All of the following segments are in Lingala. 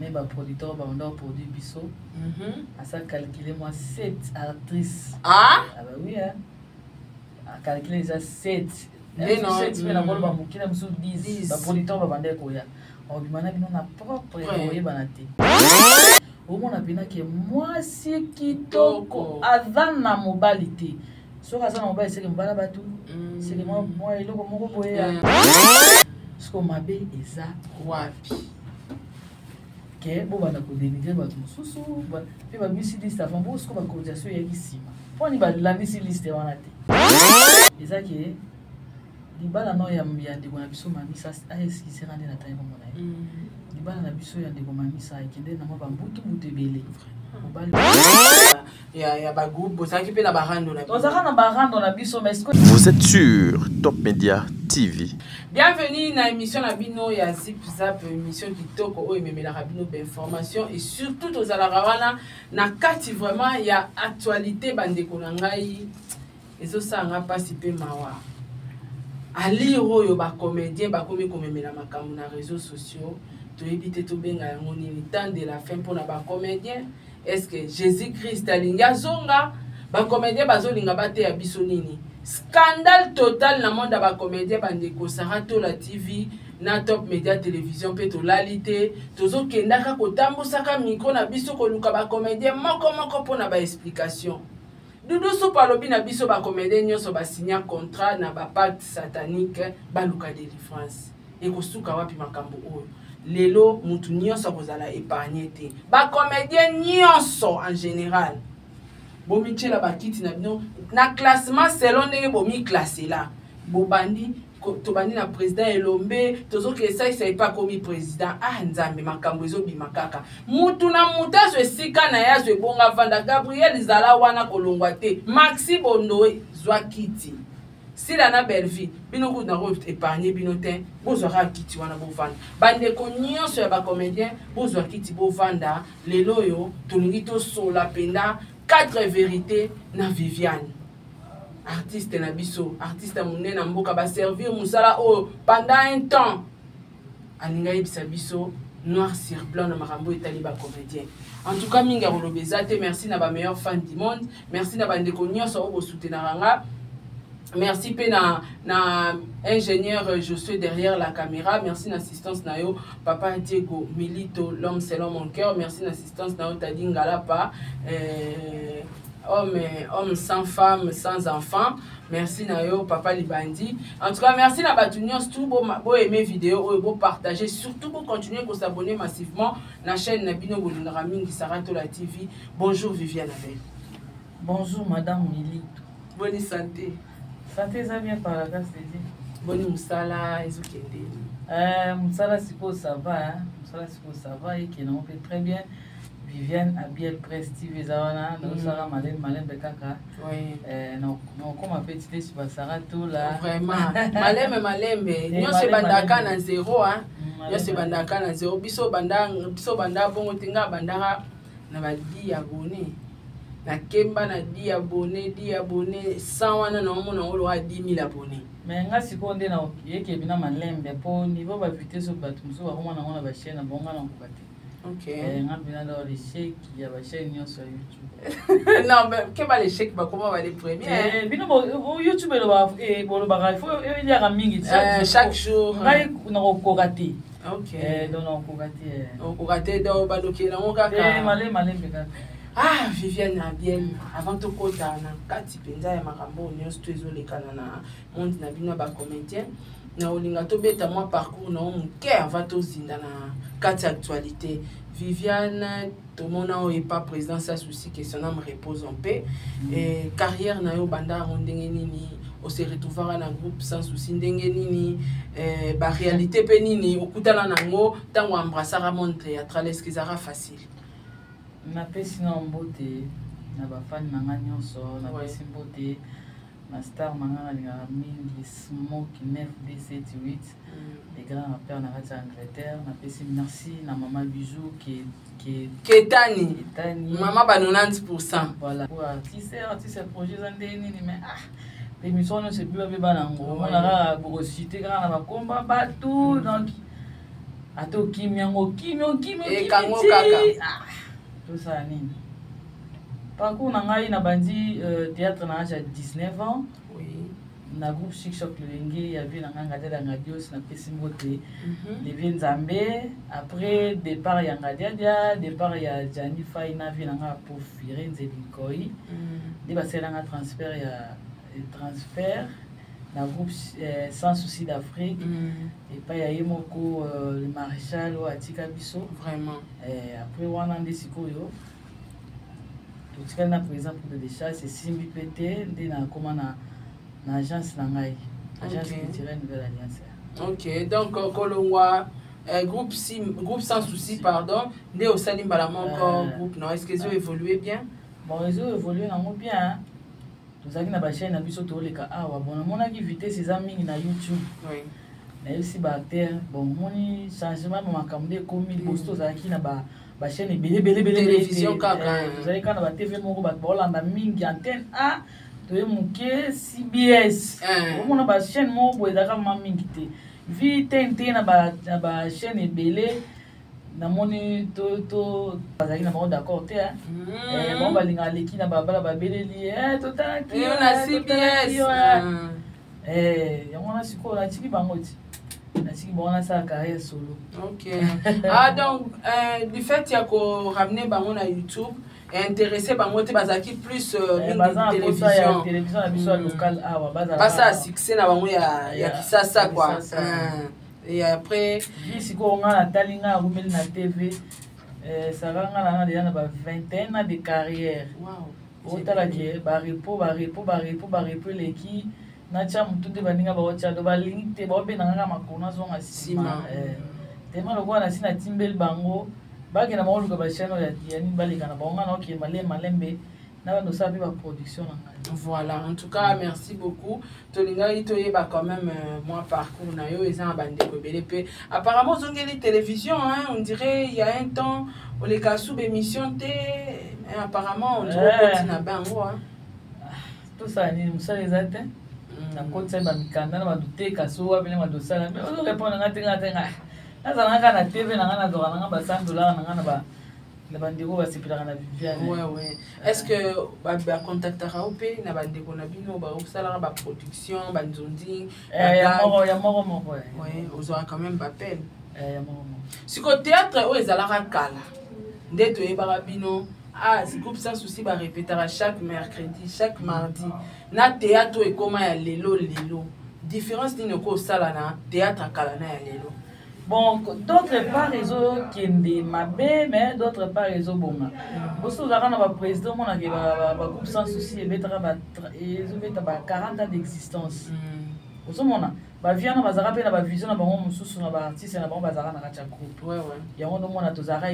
Mais baproducteur babanda koproduire biso. Asa calcule mwa 7 actrice. Ah? Ah bah oui, hein. Acalcule eza 7. Nde na- 7 mpe nakoloba moke na mosusu 10. 10. Baproducteur babanda koya, obima na bino na propre, oyebana te. Omona mpena ke mwasi kitoko Kitoko. aza na mobali te. Soki aza na mobali, seke mobali ya bato, seke mwa eloko moko boye. Siko mabe eza wapi? Ke bobanda kodénigrer bato mosusu mpe babimisi liste avant. Bo siko bacotisation eyaki nsima, mponi balandisi liste wana te. Eza ke libala no ya ndeko na biso Mamisa, aexcusera nde na ntangi kombo na ye. Libala na biso ya ndeko Mamisa ekende na mwa bambutu mbutu ebele, mobali Ya bagroupe, bozalaki mpe na barando na bino. Tozalaka na barando na biso, mais sikoyo Vous êtes sur Top Media TV. Bienvenue na émission na bino ya Zip Zap, émission kitoko oyo ememelaka bino bainformation et surtout tozalaka wana na kati vraiment ya actualité. Bandeko na ngai, ezosala nga mpasi mpe mawa alire oyo bacomédien bakomi komemela makambo na réseaux sociaux. Toyebi te tobenga yango nini, temps de la fin mpona bacomédien. Est ce que Jésus Christ alingi azonga? Bacomédien bazolinga bateya biso nini? Scandale total na monde ya bacomédien. Bandeko, Sara Tola TV na Top Media Télévision mpe tolali te, tozokendaka kotambusaka micro na biso koluka bacomédien moko moko mpona baexplication. Dudu Supu alobi na biso bacomédien nyonso basinya contrat na bapacte satanique baluka délivrance. Ekosuka wapi makambo oyo? Lelo mutu nyonso akozala épargne te. Bacomédien nyonso en général, bomitiela bakiti na bino na classement selon ndenge bomiklasela. Bobandi, tobandi na président Elombe, tozokende esalisa epe akomi président. Ah Nzambe, makambo ezobima kaka. Mutu na mutu azwa esika na ye, azwa ebonga vanda. Gabriel, zala wana, kolongwa te. Maxi Bondo, zwa kiti. Sila na Bellevie, bino kutu nako épargne bino te, bozwaka kiti wana bovanda. Bandeko nyonso ya bacomédien, bozwa kiti bovanda. Lelo oyo tolingi tosola mpenza 4 vérité na Viviane, artiste na biso, artiste ya monene na mboka, baservir mosala oyo pendant un temps. Alingi ayebisa biso noir sur blanc na makambo etali bacomédien. En tout cas, mingi ya koloba eza te. Merci na bameilleur fan du monde, merci na bandeko nyonso oyo bosoutenaka nga, merci mpe na ingénieur Josué derrière la caméra, merci na assistance na yo papa Diego Milito, l'homme selon mon cœur, merci na assistance na yo Tadi Ngalapa, homme sans femme, sans enfant, merci na yo papa Libandi. En tout cas, merci na bato nyonso tout. Boaime vidéo oyo, bopartage, surtout bocontinue kosabonner massivement na chaîne na bino bolingaka mingi, Saratola TV. Bonjour Viviane Abel. Bonjour madame Milito. Boni santé? Santé eza bien, par la grâce de Dieu. Boni mosala ezokende? Mosala sikoyo ça va, hein? Mosala sikoyo ça va, ekende yango mpe très bien. Viviane Abiel Presse TV eza wana, nazosala malembe malembe kaka. Nakokoma mpe ti neti basara Tola. Vraiment, malembe malembe. Nyonso ebandaka na zéro, nyonso ebandaka na zéro. Biso banda bongo te. Nga bandaka na ba 10 abonné, nakemba na 10 abonné, 10 abonné, 100 wana naomona yango lokola 10 000 abonné. Mais nga sikoyo nde nayekebi na malembe mpo niveau bavitesse oyo bato mosusu bakoma nango na bachaîne na bango, nga nakoka te. Nga mpena dans l'échec ya bachaîne nyonso ya YouTube. Non, keba, l'échec bakoma bale premier. Bino YouTube bolobaka il faut eliaka mingi. Chaque jour. Ngai nakokoka te. Donc nakokoka te. Okoka te, donc balokela yango kaka. Malembe malembe kaka. Ah, Viviane Abiel, avant tokota na kati mpenza ya makambo oyo nyonso to ezolekana na monde na bino ya bacomédien, na olinga tobeta mwa parcours na yo moke avant tozinda na kati ya actualité. Viviane, tomona oyo epa président Sans Souci, que son âme repose en paix. Et carrière na yo, banda yango ndenge nini? Ose retrouvaka na groupe Sans Souci ndenge nini? Baréalité mpe nini okutana nango ntango embrassaka monde théâtral? Est ce que ezalaka facile? Napesi na mbote na bafani na nga nyonso, napesi mbote na star na nga nalingaka mingi, Smoke 9278, le grand rappeur na kati ya Angleterre. Napesi merci na mama Bijou ke, ke, Ketani. Ketani. Mama ba 90. Voilà, po artiste ya projet eza ndenge nini, mais ah, émission nyonso ebiba beba nango, omona kaka bokosite kaka na bakomba bato. Donc Ata okimi yango, okimi, okimi, Ekango okimi kaka. ti. Ah, tosala nini? Parcours na ngai, nabandi théâtre na âge ya 19 ans na groupe Chic Choc Lolenge ya vie na ngai Ngadiadia Ngadios, napesi mbote le vieux Nzambe. Après départ ya Ngadiadia, départ ya Jani Fai na vie na ngai po Firenze Binkoi, nde basalelanga transfert ya transfert na groupe Sans Souci d'Afrique, epai ya ye moko le maréchal oyo atika biso. Vraiment. Après wana nde sikoyo totikali na président Poudre de Chasse, esimbi mpe te, nde nakóma na agence na ngai, Agence culturelle Nouvelle Alliance. Ok, donc kolongwa groupe, si, groupe Sans Souci, pardon, nde osali mbala moko groupe na. Est ce que ezo évolue bien? Bon, ezo évolue nango bien, hein. Tozalaki na bachaîne na biso, toleka awa. Bon, namonaki vitesse eza mingi na YouTube. Nayebisi baacteur, bon, omoni changement ya makambo nde ekomi. Liboso tozalaki na bachaîne ebele ebele ebele. Télévision kaka. Tozalaki kaka na batv moko, bato baolanda mingi Antenne A, toye moke CBS. Omona bachaîne moko boye ezalaka ma mingi te, vi TNT na bachaîne ebele. Namoni to bazalaki na bango d'accord te, hein. Bango balingaka aleki na babala, babeleli totalaki Yo na totalaki CBS. yo, Yango wana sikoyo natiki bango ti natiki bango, nasala carrière solo. Ok, ah, donc du fait ya koramener bango na YouTube, intéressé bango te, bazalaki plus mingi baza na posa ya télévision. Télévision na biso ya local awa, bazala basala succès na bango ya Kisasa quoi. Kisasa. Et après Vi sikoyo nga natali, nga arumeli na TV, saka nga nanga déjà na ba 21 ans de carrière. Otalaki barepos, barepos, barepos, barepos eleki, natya motu nde baninga baotya do balingi te, baobendanga kaka makolo, nazonga nsima. Nsima. Tema lokola nasi natimbeli bango, bakenda bango luka bachaîne oyo ya nini, baleka na bango, nga na okende malembe malembe na bando osala mpe baproduction na ngai. Voilà, en tout cas, merci beaucoup. Tolingaki toyeba quand même moi parcours na yo, eza na bandeko ebele mpe. Apparemment ozongeli télévision, hein, on dirait il y a un temps oleka sous émission te, mais apparemment on dirait okoti na bango, hein. Tosala nini? Mosala eza te. Nakotisa bamikanda na bando teka so wapi na bando osala, mais ozorépondre nga te, nga te, nga nazala kaka na TV na nga, nazwaka nanga ba 100 $ na nga na bandeko basepelaka na Viviane. Ouais. Est-ce que bacontactaka yo mpe na bandeko na bino baosalaka baproduction, banzonzi? Ya moko, ya moko moko. Ouais, ozwaka quand même baappel. Ya moko moko. Siko théâtre oyo ezalaka kala nde toyebaka bino, ah, groupe Sans Souci barépétaka chaque mercredi, chaque mardi, na théâtre oyo ekóma ya lelo lelo, différence nini okosala na théâtre ya kala na ya lelo? Bon, d'autre part ezokende mabe, mais d'autre part ezobonga. Boso ozalaka na baprésident, omonake bagroupe Sans Souci ebetaka, ezobeta ba 40 ans d'existence. Ozomona bavie wana bazalaka mpe na bavision na bango mosusu na baartiste na bango bazalaka na kati ya groupe. Yango ndomona tozalaka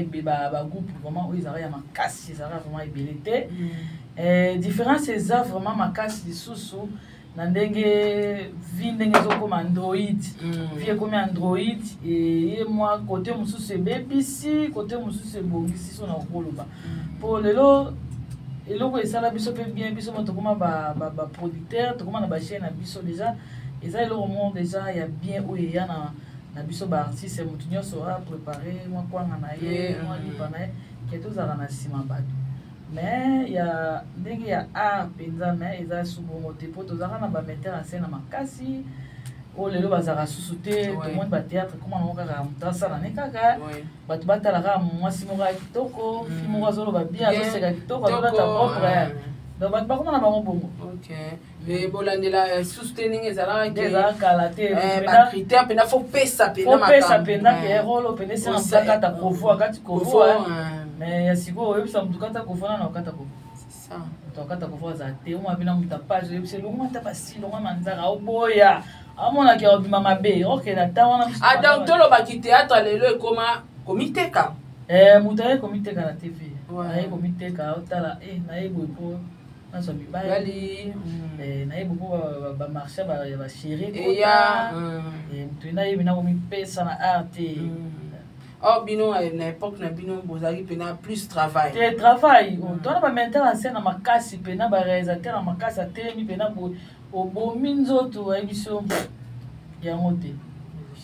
bagroupe vraiment oyo ezalaka ya makasi, ezalaka vraiment ebele te. Différence eza vraiment makasi lisusu na ndenge vie ndenge ezokóma android. Vie ekomi android, eye mwa kote mosusu ebebisi, kote mosusu ebongisi. So na kokoloba mpo lelo eloko esala biso mpe bien, biso mo tokóma baproducteur, tokóma na bachaîne na biso déjà, eza eloko moko déjà ya bien oyo eya na biso baartiste. Motu nyonso aprépare mwa kwanga na ye, mwa lipa na ye, ke tozalaka na nsima bato. Mais ya ndenge ya art mpenza, mais eza su bongo te, mpo tozalaka na bametteur en scène na makasi oyo lelo bazalaka susu te. Tomoni bathéâtre koma nango kaka moto asala ne kaka bato batala kaka mwasi moko ya kitoko, fi moko azoloba bien, azoseka kitoko, azolata propre, donc bato bakoma na bango bongo. Ok, bolandela susu te ndenge ezalaka. Nde ezalaka kala te. Bacritère mpena fo pesa mpena. Fopesa mpenza ke role mpena esenga moto akata kovo, akati kovo. Mais ya sikoyo, oyebisa motu kata kovo, nana okata kovo, moto akata kovo aza te. Omwa mpena moto apage, oyebisa elongo ata basi longo manzaka, oboya, amonaki obima mabe, okende ata wana. Ah, donc tolobaki théâtre lelo ekoma komiteka. Moto aye komiteka na TV, aye komiteka, otala naye boye mpo nazwa mibali, nayebi mpo bamarché ya bachéri kota, moto nayebi na komipesa na art te. Or bino na époque na bino bozalaki mpena plus travail. Te, travail tona bametteur en scène na makasi mpena, baréalisateur na makasi, atelemi mpena boye, obomi nzoto, ayebi so yango te.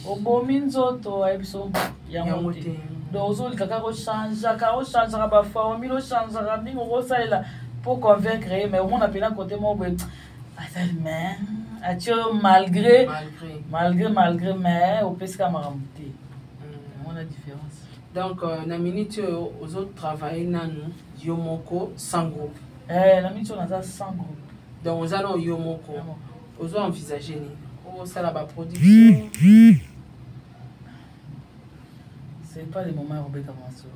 Obomi nzoto, ayebi so yango te. Donc ozolika kaka, ochangeaka, ochangeaka baformule, ochangeaka ndenge okosalela mpo convaincre ye. Mais omona mpena kote moko boye asali, mais atie oyo malgré malgré malgré, mais opesika makambo te. Omona différence. Donc na minute oyo ozotravaille nanu yo moko, sans groupe? Eh, na minute oyo naza sans groupe. Donc oza na yo moko. Ozo envisage nini? Osala baproduction? C'est pas le moment ya kobeta masolo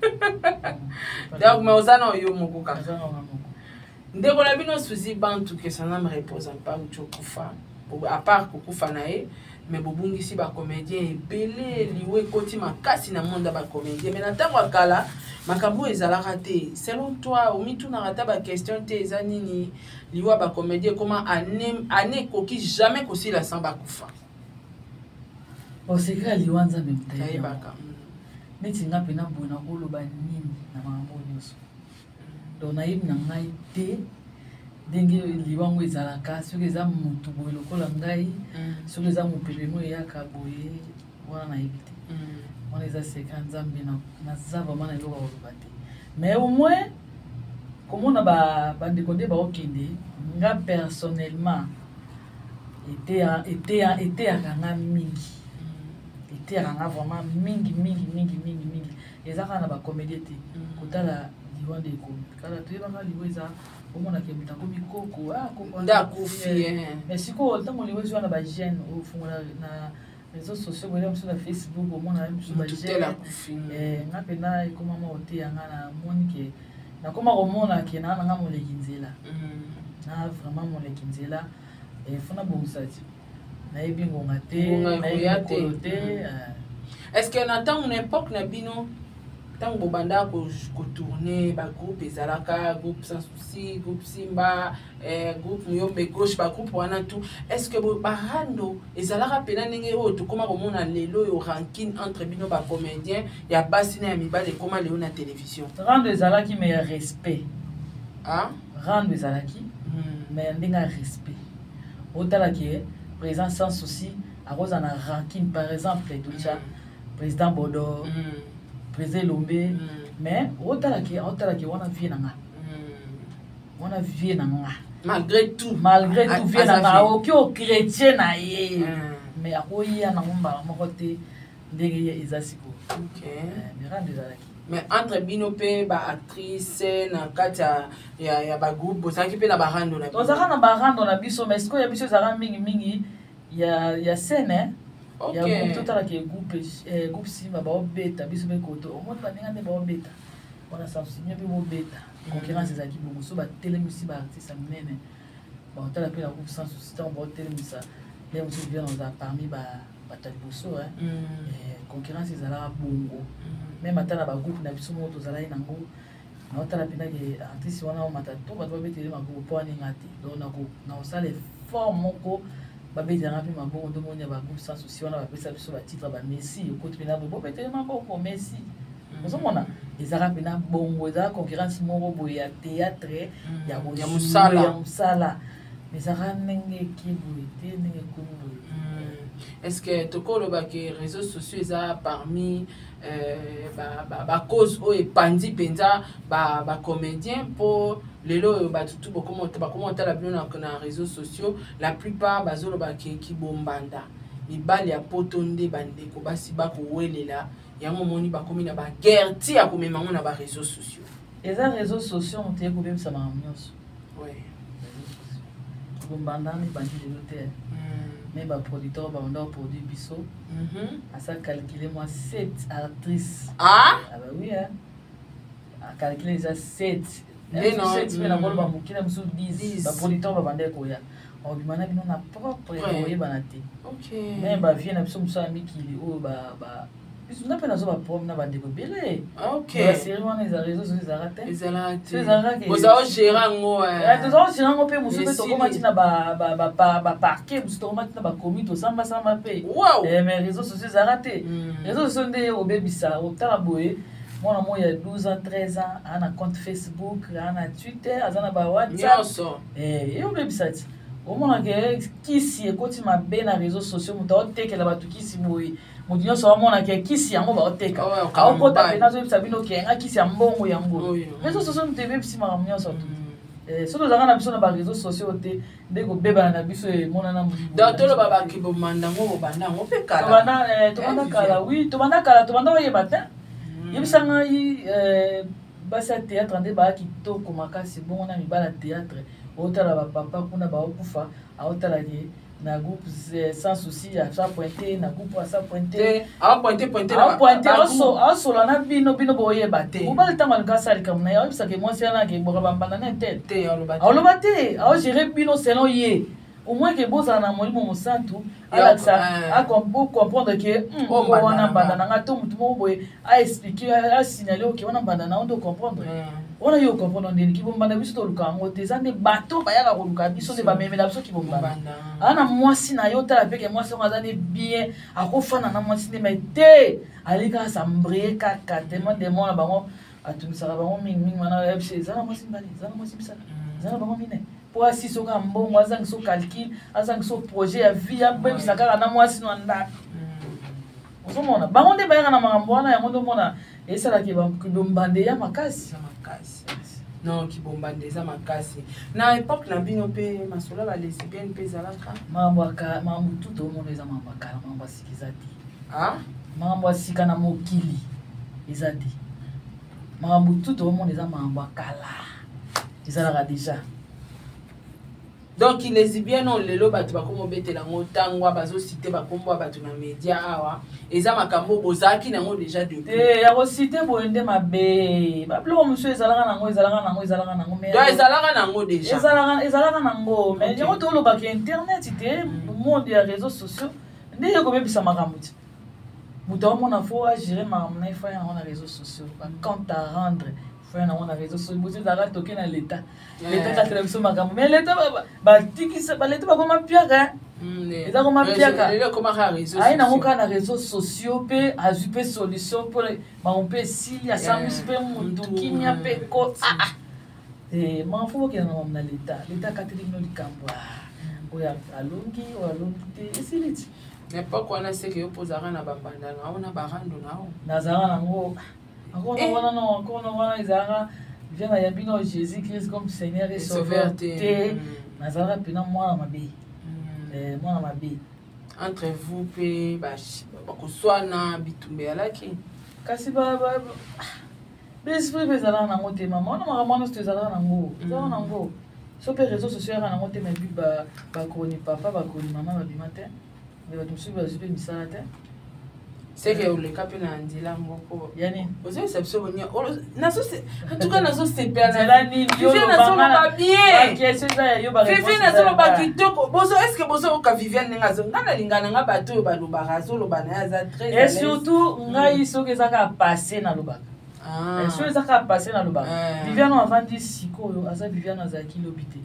wana. Donc, mais oza na yo moko kaka? Naza nanga moko. Ndeko na bino Suzi Bantu, que son âme repose en paix, uti okufa. À part kokufa na ye, mais bobungisi bacomédien ebele. Liwa ekoti makasi na monde ya bacomédien. Mais na ntango ya kala, makambo oyo ezalaka te. Selon toi, omitunaka ata baquestion te, eza nini liwa bacomédien ekoma ane ekoki jamais kosila sans bakufa? Bon, secret ya liwa, Nzambe moto ayebaka. Neti nga mpena boye, nakoloba nini na makambo nyonso? Donc nayebi na ngai te ndenge liwa yango ezalaka, soki eza motu boye lokola ngai, soki eza mopepe mo eyaka boye, wana nayebi te. Wana eza secret Nzambe. Naza vraiment na eloko ya koloba te. Mais au moins komona bandeko nde baokende, nga personnellement eteyaka nga mingi, eteyaka nga vraiment mingi mingi mingi mingi mingi. Eza kaka na bacomédie te. Kotala liwa nde ekomi kala, toyebaka liwa eza omonaka moto akomi koko, ah, koko. Nde akufi. Mais sikoyo ntango liwa ezwa na bajeune, ofungola na réseaux sociaux boye, mosusu na Facebook, omona mosusu bajeune. Nga mpena ekoma mwa oteya nga. Namoni ke nakoma komona ke naa nanga moleki nzela, na vraiment moleki nzela. Funa bongisa ti nayebi ngonga te, nayebi mokolo te. Est ce que na ntango, na époque na bino, ntango bobanda kotourne, bagroupe ezalaka groupe Sans Souci, groupe Simba, groupe Muyombe Gauche, bagroupe wana tout, est ce que barando ezalaka mpena ndenge oyo tokóma komona lelo oyo, rancune entre bino bacomédien ya basi na ya mibali ekóma lelo na télévision? Rando ezalaki, mais ya respect. Ah? Rando ezalaki, mais ya ndenge ya respect. Otalaki président Sans Souci akozala na rancune, par exemple totya président Bodo, président Elombe, mais otalaki wana vie na nga, wana vie na nga. Malgré tout. Malgré tout, vie na nga, oki ochrétien na ye, mais akoya nango mbala moko te ndenge eza sikoyo. Mais rando ezalaki. Mais entre bino mpe baactrice na kati ya bagroupe, bozalaki mpe na barando na? Tozalaka na barando na biso, mais sikoyo ya biso ezalaka mingimingi ya scène ya groupe. Totalaka groupe Simba baobeta, biso mpe koto omoni baninga nde baobeta wana, Sans mpe bobeta. Concurrence ezalaki bongo. So batelemisi baartiste ya minene, baotala mpe na groupe Sans Souci, ntango baotelemisa nde mosusu bien ozala parmi bato ya liboso. Concurrence ezalaka bongo. Même ata na bagroupe na biso moko tozalaki nango, naotala mpendake artiste wana omata to bato babetele maboko mpo aninga te. Donc nakosala effort moko babetelanga mpe maboko. Ndomoni ya bagroupe Sans Souci wana bapesa biso batitre bamessi, okoti mpena boye, bobetele maboko messi. Ozomona ezalaka mpena bongo. Ezalaka concurrence moko boye ya théâtre, ya ya mosala. Ya mosala. Ezalaka ndenge eke boye te, ndenge ekomi boye. Est ce que tokoloba ke réseaux sociaux eza parmi bacause oyo epandi mpenza bacomédien? Mpo lelo oyo bato tu bakoma otala bino na réseaux sociaux, la plupart bazoloba ke kibombanda mibali ya poto nde bandeko basi bakowelela yango. Omoni bakomi na baguerre ti ya komema yango na baréseaux sociaux. Eza réseaux sociaux moto ye kobebisa makambo nyonso. Bombanda mibandi lelo te, mais baproducteur babanda baproduit biso, asa calculé moi 7 actrices. Ah, ah bah oui, hein. Acalculé déjà 7, 7 mpe nakoloba mokili mosusu 10. Baproducteur babanda koya, obima na bino na propre, koyebana te. Mais bavie na biso mosusu ya mikili oyo, biso nga mpe nazwa baproblème na bandeko ebele. Basérie wana eza réseau sociaux ezalaka te. Ezalaka ogérer yango. Toza ogérer yango mpe mosusu mpe tokoma ntina baparquet, mosusu tokoma ntina bakomi tosambasamba mpe. Mais réseau sociaux ezalaka te. Réseau sociaux nde obebisa. Otala boye, mwana moko ya 12 ans, 13 ans, aza na compte Facebook, aza na Twitter, aza na bawhatsapp, ye obebisa ti. Omona ke kisi ekoti mabe na réseaux sociaux, moto aotekela bato kisi boye, moto nyonso aomona ke kisi yango baoteka, aokota mpe nazoyebisa bino ke nga kisi ya mbongo yango. Réseaux sociaux moto ebebisi makambo nyonso tu. Soki tozalaka na biso na baréseaux sociaux te, nde kobebana na biso emonana. Donc toloba bakibomanda yango, bobanda yango mpe kala. Tobanda kala, oui, tobanda kala, tobanda oyeba te. Yebisa ngai, basi ya théâtre nde baya kitoko makasi bongo na mibala théâtre. Otala bapapa kuna baokufa, aotala ke na groupe Sans Souci asa pointe, na groupe asa pointe, aosola na bino, bino boyeba te. Mobali ntango alinga asala likambo na ye, aoyebisaka mwasi wana akeboka bambanda na tel, aoloba te, aogere bino selon ye. Au moins ke bozala na Molimo Mosantu, alakisa, comprendre ke wana mbanda na nga, to motu moko boye aexplique, asignale oke wana mbanda na yo, nde ocomprendre wana yo ocomprendre ndeni kibombanda. Biso toluka yango te, eza nde bato bayaka koluka biso, nde bamemela biso kibombanda. Aa na mwasi na yo, tala peke mwasi yango aza nde bien, akofanda na mwasi nde mai te, ali kaka s'embrouiller kaka tellement démon na bango atungisaka bango mingimingi wana. Yebisi eza na mwasi mibale, eza na mwasi misato, eza na bango mine, mpo asisi oka mbongo, azangisa calcul, azangisa projet ya vie, abebisa kaka na mwasi no ndako. Ozomona bango nde bayaka na makambo wana, yango nde omona esalaki bombande ya makasi. Makasi, non, kibombande eza makasi. Na époque na bino mpe masolo ya balesbienne mpe ezalaka? Makambo tu toomona eza makambo ya kala, makambo ya sika eza te. Makambo ya sika na mokili eza te. Makambo tu toomona eza makambo ya kala, ezalaka déjà. Donc lesbienne oyo lelo bato bakoma obetela yango ntango bazociter bakombo ya bato na média awa, eza makambo bozalaki nango déjà depuis? Te, ya kociter boye nde mabe. Babiloko mosusu ezalaka nango, ezalaka nango, ezalaka nango. Donc ezalaka nango déjà? Ezalaka nango, mais yango tolobaka internet te, monde ya réseaux sociaux nde ye kobebisa makambo ti moto aomona faut agérer makambo na ye, faut yango na réseaux sociaux, bacompte à rendre faut yango na réseaux sociaux. Bosi ezalaka toke na leta, leta katela biso makambo, mais leta batikisa, baleta bakoma piaka, eza koma piaka, aye nango kaka na réseaux sociaux mpe azwi mpe solution mpo bango mpe esili, asambwisi mpe mutu, kimia mpe ko makambo. Faut bokenda na makambo na leta, leta akateli bino likambo, oyo alongi, oyo alongi te, esili ti. Na époque wana seke yo mpo ozalaka na bambanda na yo na barando na yo? Nazalaka nango akona wana, no, akona wana ezalaka vient na yambi no Jésus Christ comme Seigneur et Sauveur te. Nazalaka mpena mwana mabe, mwana mabe. Entre vous mpe bakoswana, bitumba eyalaki? Kasi baesprit mpe ezalaka nango te, mama. Wana makambo wana nyonso ezalaka nango, ezalaka nango. So mpe réseau sociaux yaka nango te, mais bakoni papa, bakoni mama babima te, mais bato mosusu bazwi mpe misala te. Seke oleka mpe na nzela moko? Yani? Ozoyesa biso bonia, en tout cas nazosepela, nazoloba bien, Viviane azoloba kitoko. Bozo, est ce que bozoyoka Viviane ndenge azo? Nga nalinga na nga bato oyo balobaka, azoloba na ye, aza très Et surtout ngai, soki eza kaka passé, nalobaka. Soki eza kaka passé, nalobaka. Viviane avandi sikoyo aza Viviane azalaki lobi te.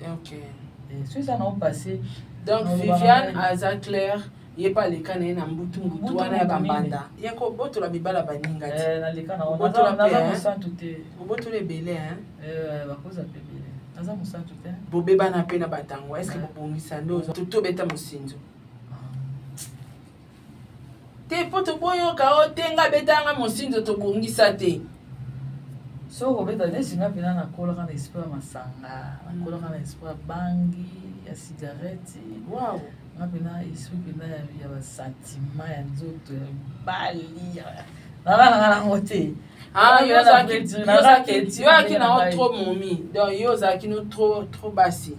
Soki eza nao passé. Donc Viviane aza claire, ye mpe aleka na ye na mbutu mbutu wana ya bambanda ye kobotola mibala baninga ti. Naleka naza mosantu te. Obotola ebele. Bakoza mpe ebele, naza mosantu te. Bobebana mpe na batango, est ce que bobongisa nde tobeta mosinzo te mpo toboyoka o te? Nga betanga mosinzo, tobongisa te. Soki kobeta neti nga mpena, nakolaka na esprit ya masanga, nakolaka na esprit ya bangi, ya cigarette. Nga mpena esprit mpena ya basentiment ya nzoto ya mibali nanga nanga nango te. Yo azalaki nango trop momi, donc yo ozalaki no trop trop basi.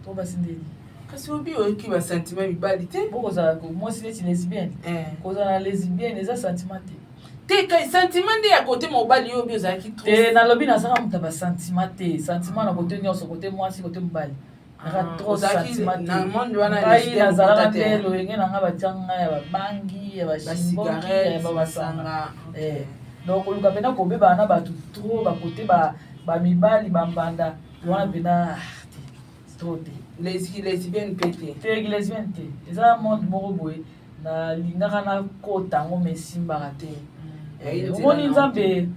Trop basi ndeni? Kasi obi oyoki basentiment mibali te. Bokozala mwasi neti lesbienne, kozala na lesbienne eza sentiment te. Te, sentiment nde ya kote mobali, yo obi ozalaki trop. Te, nalobi nazalaka moto ya basentiment te, sentiment na kote nyonso, kote mwasi, kote mobali, naka trop sentiment te. Ngai nazalaka nde loyenge na ngai, batia ngai ya babangi, ya bashimboki, ya babasanga. Donc koluka mpena kobebana na bato trop bakote bamibali bambanda wana mpena te, trop te. Lesbienne mpe te? Te, lesbienne te. Eza monde moko boye nalingaka nakota yango, ma esimbaka te. Omoni, Nzambe,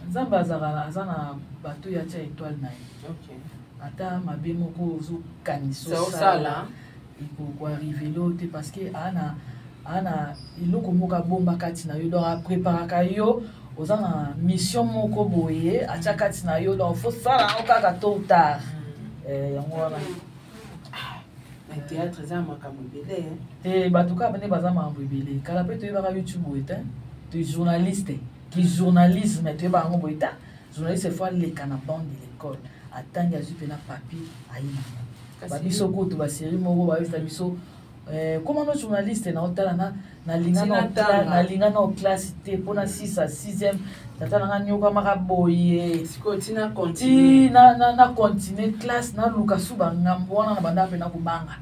Nzambe azalaka, aza na bato ya tia étoile na ye. Ata mabe moko ozokanisa osala ekoarrivele yo te, parce que ana ana eloko moko abomba kati na yo, donc apreparaka yo, oza na mission moko boye atya kati na yo, donc faut sala yango kaka tôt ou tard. Yango wana. Na théâtre eza makambo ebele. Te, bato kaka nde baza makambo ebele. Kala mpe toyebaka YouTube boye te, to journaliste ki journalisme toyebaka yango boye te. Journaliste faut aleka na bande de l'école, atangi, azwi mpe na papier, aye nango. Babiso kutu basérie moko bayebisa biso koma no journaliste na otala, nalinga na classe te mpona 6 à 6e, tata nanga nyokamaka boye ti na continue classe, naluka su bangambo wana na banda mpe nakobanga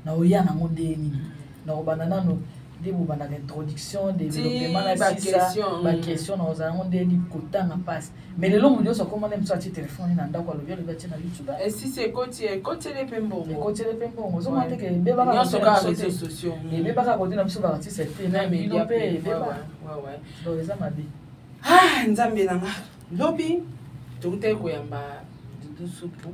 na oya nango nde nini, nakobanda nano nde bobandaka introduction, développement, na sisa baquestion, na ozala yango nde nini, kotanga mpasi. Mais lelo moto nyonso akoma nde mosu atie telefone na ndako, alobi alobi atie na YouTube. Esisi ekoti, ekoteli mpe mbongo. Ekoteli mpe mbongo. Ozomona te ke ebebaka kote na biso baartiste te, na bino mpe ebeba, donc eza mabe. Nzambe nanga, lobi tokutaki koyamba Dudu Supu.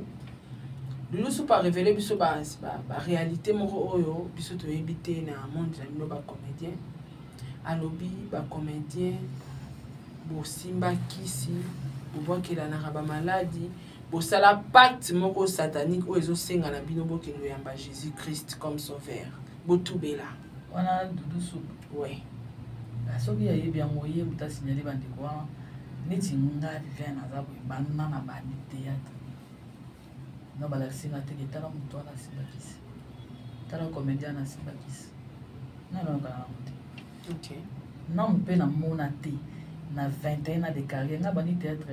Dudu Supu arévéler biso baréalité moko oyo biso toyebi te na monde na bino bacomédien. Alobi bacomédien bosimba kisi, bobwakelanaka bamaladi, bosala pacte moko satanique oyo ezosenga na bino bokende oyamba Jésus Christ comme sauveur, botubela. Wana Dudu Supu? Ouais. Soki ayebi yango, ye moto asignale bandeko wana. Neti nga Viviane, naza boye, banda na bandi théâtre na balakisi nga teke tala moto wana asimba kisi, tala comédien wana asimba kisi, nanoyokana nango te. Nanu mpe namona te na 21 ans de carrière. Nga bandi théâtre,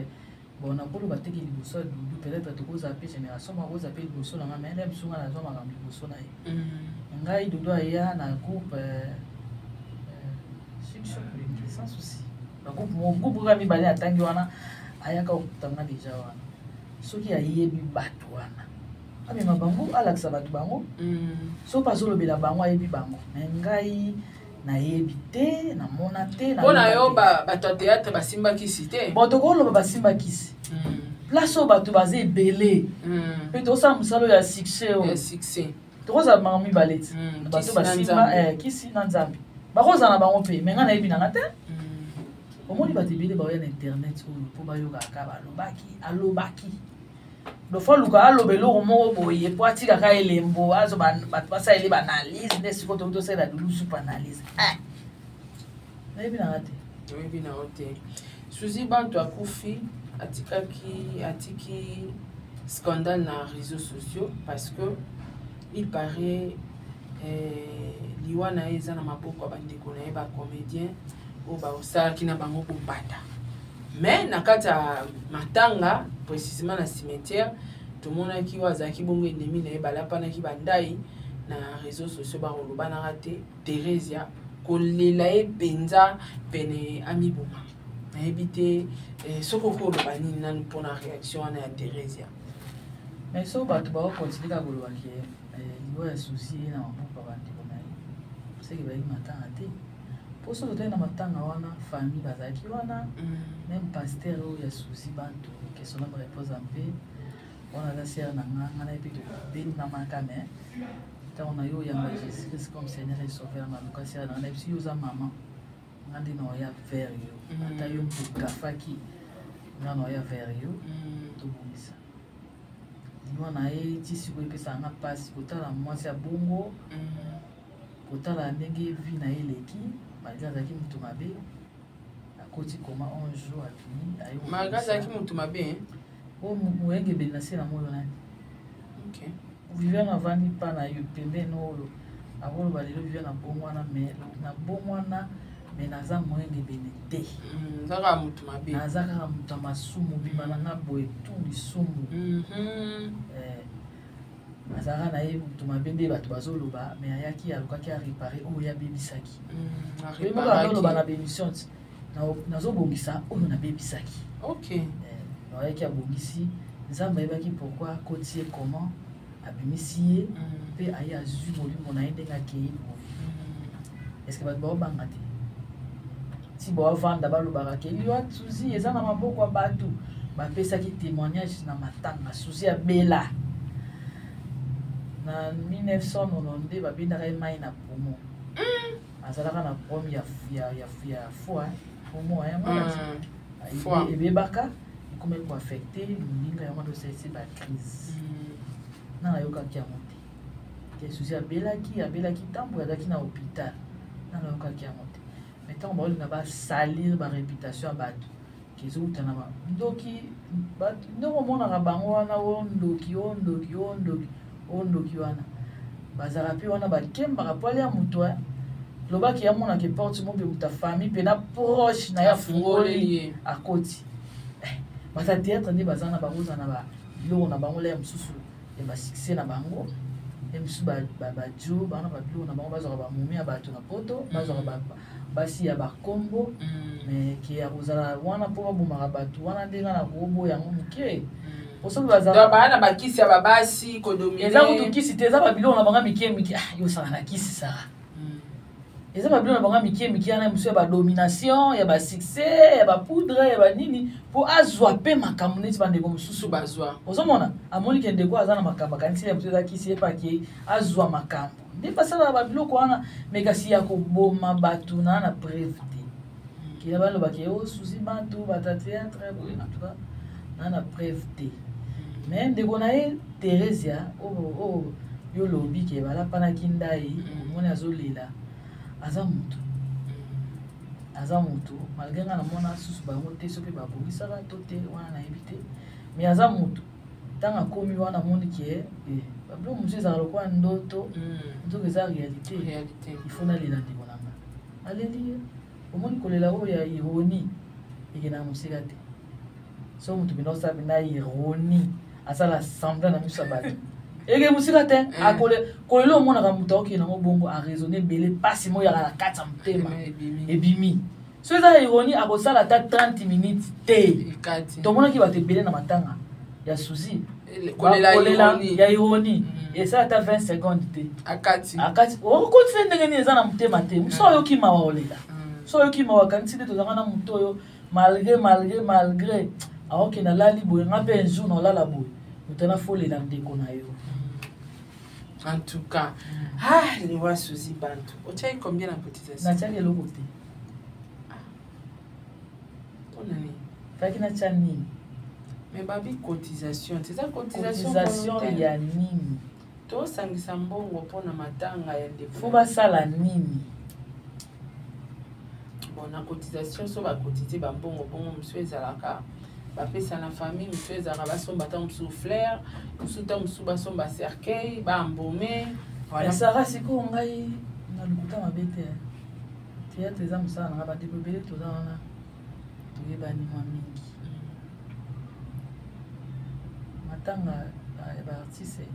bon, nakoloba teke liboso ya Dudu, peut-être tokozala mpe génération moko, akozala mpe liboso na nga, mais nde biso nga nazwa makambo liboso na ye. Ngai Dudu aya na groupe Succès, sans souci, bagroupe groupe kaka mibale atangi wana, ayaka kokutanga déjà wana. Soki ayebi bato wana, amema bango, alakisa bato bango. So mpe azolobela bango, ayebi bango, mais ngai nayebi te, namona te. Mpo na yo, bato ya théâtre basimba kisi te? Bon, tokoloba basimba kisi, place oyo bato baza ebele mpe tokosala mosala oyo ya succès oyo. Ya succès. Tokozala makambo mibale ti bato basimba kisi na Nzambe, bakozala na bango mpe, mais ngai nayebi nanga te. Omoni bato ebele baoya na internet oyo mpo bayokaka balobaki, alobaki lofo, aluka aloba eloko moko boye mpo atikaka elembo, azo bato basaleli baanalyse. Nde sikoyo toki tosalela Dudu Supu analyse, nayebi nanga te. Oyebi na yo te. Suzi Bantu akufi, atikaki, atiki scandale na réseaux sociaux parce que il paraît liwa na ye eza na maboko ya bandeko na ye bacomédien oyo basalaki na bango kombata. Mais na kati ya matanga, précisément na cimetière, tomonaki oyo azalaki bongo ennemi na ye, balapanaki bandai na réseaux sociaux, bakolobanaka te. Theresia kolela ye mpenza pene amiboma. Nayebi te soki okoki oloba nini nanu mpona réaction wana ya Theresia. Mais so bato bakocontinue kaka koloba ke liwa ya Suzi ye na maboko ya bandeko na ye, seke bayaki matanga te. Mpo soki totali na matanga wana, famille bazalaki wana, même pasteur oyo ya Suzi Bantu, que son âme repose en paix, wana aza sœur na nga, nga na ye mpe tobenamaka. Mais ntango na yo oyamba Jésus Christ comme Seigneur et Sauveur, naluka sœur na nga, nayebisi yo: oza mama nga, nde na oya vers yo, ata yo mpo gafaki nga, na oya vers yo, tobongisa. Liwa na ye ti sikoyo epesaka nga mpasi kotala mwasi ya bongo, kotala ndenge vie na ye eleki, malgré azalaki moto mabe, akoti koma 11 jours, abimi, aye. Malgré azalaki moto mabe? O moyengebeli na se na moyo nani? Viviane avandi mpa na yo pembeni oyo, akoloba lelo Viviane abongwana, mais nabongwana, mais naza moyengebene te. Oza kaka moto mabe. Naza kaka moto ya masumu, bima na nga boye tu lisumu. Azalaka na ye moto mabe nde bato bazoloba, mais ayaki, alukaki arépare oyo abebisaki. Moko azoloba na bémission ti nazobongisa oyo nabebisaki. Ayaki, abongisi, Nzambe ayebaki pourquoi akoti ye, comment abimisi ye mpe aye azwi molimo na ye ndenge akei boye. Est ce que bato baobanga te ti baovanda balobaka ke liwa Suzi eza na maboko ya bato? Bapesaki témoignage na matanga. Suzi abela na 1992, babendaka ye mai na poumon. Azalaka na problème ya foie, poumon yango ebebaka, ekomaki koaffecter moninga yango, nde osalisi bacrise. Na nayokaki yango te ke Suzi abelaki. Abelaki ntambo azalaki na hôpital, na nayokaki yango te. Mais ntango baolinga basalir baréputation ya bato, kezowuta na ndoki. Ndenge omonaka bango wana, o ndoki, o ndoki, o ndoki, o ndoki wana, bazalaka mpe wana, bakembaka po alia moto. Lobaki amonaka porte mo mpe moto afamille mpe na proche na ye afungoli, akoti. Baza théâtre nde baza na bango, oza na biloko na bango laya mosusu ya basuccès na bango, ye mosusu badio bana babiloko na bango, bazwaka bamomi ya bato na poto, bazwaka basi ya bakombo. Mais ke ya kozala wana mpo babomaka bato wana, ndenge na koboya yango moke, po soki bazala na bakisi ya babasi kodominer. Eza kutu kisi te, eza babiloko na bango mike mike. Ah, yo osala na kisi, Sara. Eza babiloko na bango mike mike wana mosusu ya badomination, ya basuccès, ya bapoudre, ya banini, mpo azwa mpe makambo neti bandeko mosusu. Bazwa. Ozomona, amoni ke ndeko aza na makambo, akanisi ya mosusu eza kisi, ye mpe akei azwa makambo. Nde basalaka babiloko wana. Me kasi ya koboma bato, na preuve te kila balobaki o Suzi Bantu, bato ya théâtre boye. En tout cas, na preuve te. Mais ndeko na ye Theresia oyo yo lobi ke balapanaki ndai, omoni azolela, aza motu, aza motu. Malgré nga namona susu bango te, soki babongisaka to te, wana nayebi te. Mais aza motu. Ntango akomi wana, amoni ke babiloko mosusu ezalaka lokola ndoto, nzoka eza réalité. Il faut nalela ndeko na nga. Aleli ye. Omoni, kolela oyo ya ironie ekendaka mosika te. So moto mpenza osala mpenza ironie, asala semblant na miso ya bato, eke mosika te. Kolela omonaka moto aokende yango bongo, araisonne ebele, mpasi moko yaka na kati ya motema ebimi. So eza ironie, akosala ata 30 minutes te. Tomonaki bato ebele na matanga ya Suzi, kolela ya ironie esala ata 20 seconde te. Akati. Akati, okotisa ndenge nini, eza na motema te. Mosu oyoki mawa, olela. So oyoki mawa, akanisi nde tozalaka na moto oyo, malgré, malgré, malgré, aokende, alali boye, nga mpe un jour na olala boye. Moto wana folela ndeko na yo. En tout cas, ah, liwa Suzi Bantu, otiaki combien na cotisation? Natiaki eloko te. Mpona nini? Faki natya nini? Mais babi cotisation, eza cotisation. Cotisation ya nini? Tosangisa mbongo mpona matanga ya ndeko. Fo basala nini? Bon, na cotisation, so bacotiser bambongo bongo, mosusu ezalaka bapesa na famille, mosusu ezalaka basomba ntango mosusu fleur, mosusu ntango mosusu basomba cercueil, baembaume. Voilà. Sara, sikoyo ngai na lokuta mabe te. Théâtre eza mosala na nga. Bandeko ebele toza wana, toyebani mwa mingi. Matanga ya baartiste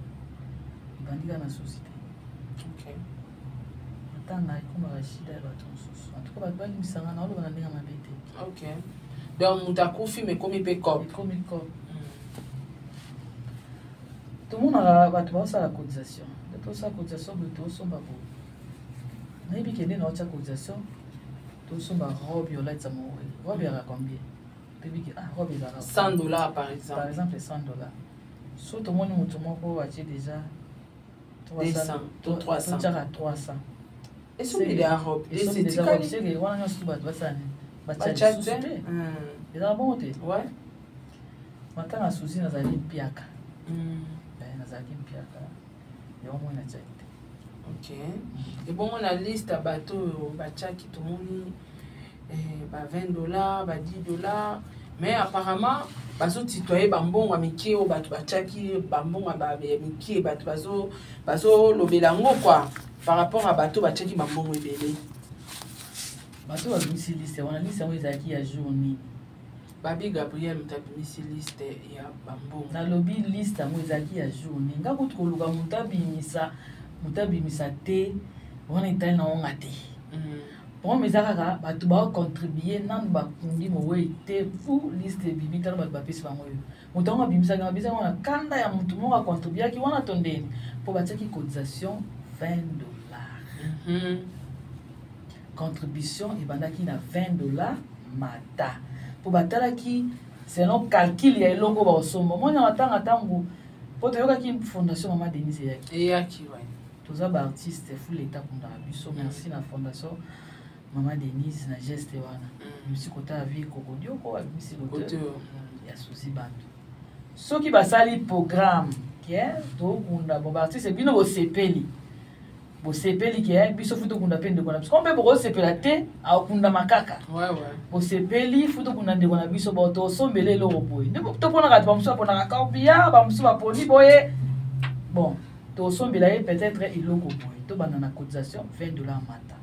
ebandi kaka na société. Matanga ekomaka shida ya bato mosusu. En tout cas, bato balimbisanga, na oloba na ndenge mabe te. Ok, donc moto akufi, mais ekomi mpe cop. Ekomi cop. Tomonaka bato baosala cotisation, nde tosala cotisation boye, tosomba boye. Nayebi ke nde naotya cotisation, tosomba robe olatisa mowei. Robe yaka combien? Toyebi ke, ah, robe ezalaka 100 $ par exemple. Par exemple 100 $. So tomoni moto moko atie déjà 200 to 300. Totiaka 300. Esombeli ya robe. Etikali wana nyonso, bato basala nini? Batia lisusu te. Ezala bongo te. Matanga Suzi, nazalaki mpiaka, nazalaki mpiaka, yango moi natiaki te. Ok, ebongo na liste ya bato oyo batiaki, tomoni ba 20 $, ba 10 $, mais apparemment bazotitoye bambongo ya mike oyo bato batiaki, bambongo ya mike, bato bazolobela yango quoi, par rapport à bato batiaki bambongo ebele. Bato babimisi liste wana, liste yango ezalaki ya jour nini? Babi Gabriel moto abimisi liste ya bambongo. Nalobi liste yango ezalaki ya jour nini? Nga kutu koluka moto abimisa, moto abimisa te, wana etali na onga te. Problème eza kaka bato baocontribue nanu, bakundi mowei te, fu liste ebimi. Tala bato bapesi bango oyo moto yango abimisaki, abimisaki wana kanda ya motu moko acontribuaki wana to ndeni, mpo batiaki cotisation 20 $. Contribution ebandaki na 20 $ mata, mpo batalaki. Selon calcul ya eloko bakosomba, omoni na matanga ntango mpo toyokaki fondation Mama Denise eyaki. Eyaki, ouais. Toza baartiste, fu leta kundaka biso. Merci na fondation Mama Denise na geste wana. Abimisi kota ya vie Kokodioko, abimisi Kote kote oyo. Ya Suzi Bantu. Soki basali programme ke tokunda, bon, baartiste bino bosepeli, bosepeli ke biso fu tokunda mpe ndeko na biso, ko mpe bokosepela te, akundama kaka. Bosepeli fu tokunda ndeko na biso, bo tosombela eloko boye nde toponaka. Bamosusu baponaka corbillard, bamosusu baponi boye. Bon, tosombela ye peut-être eloko boye. Tobanda na cotisation 20 $ mata,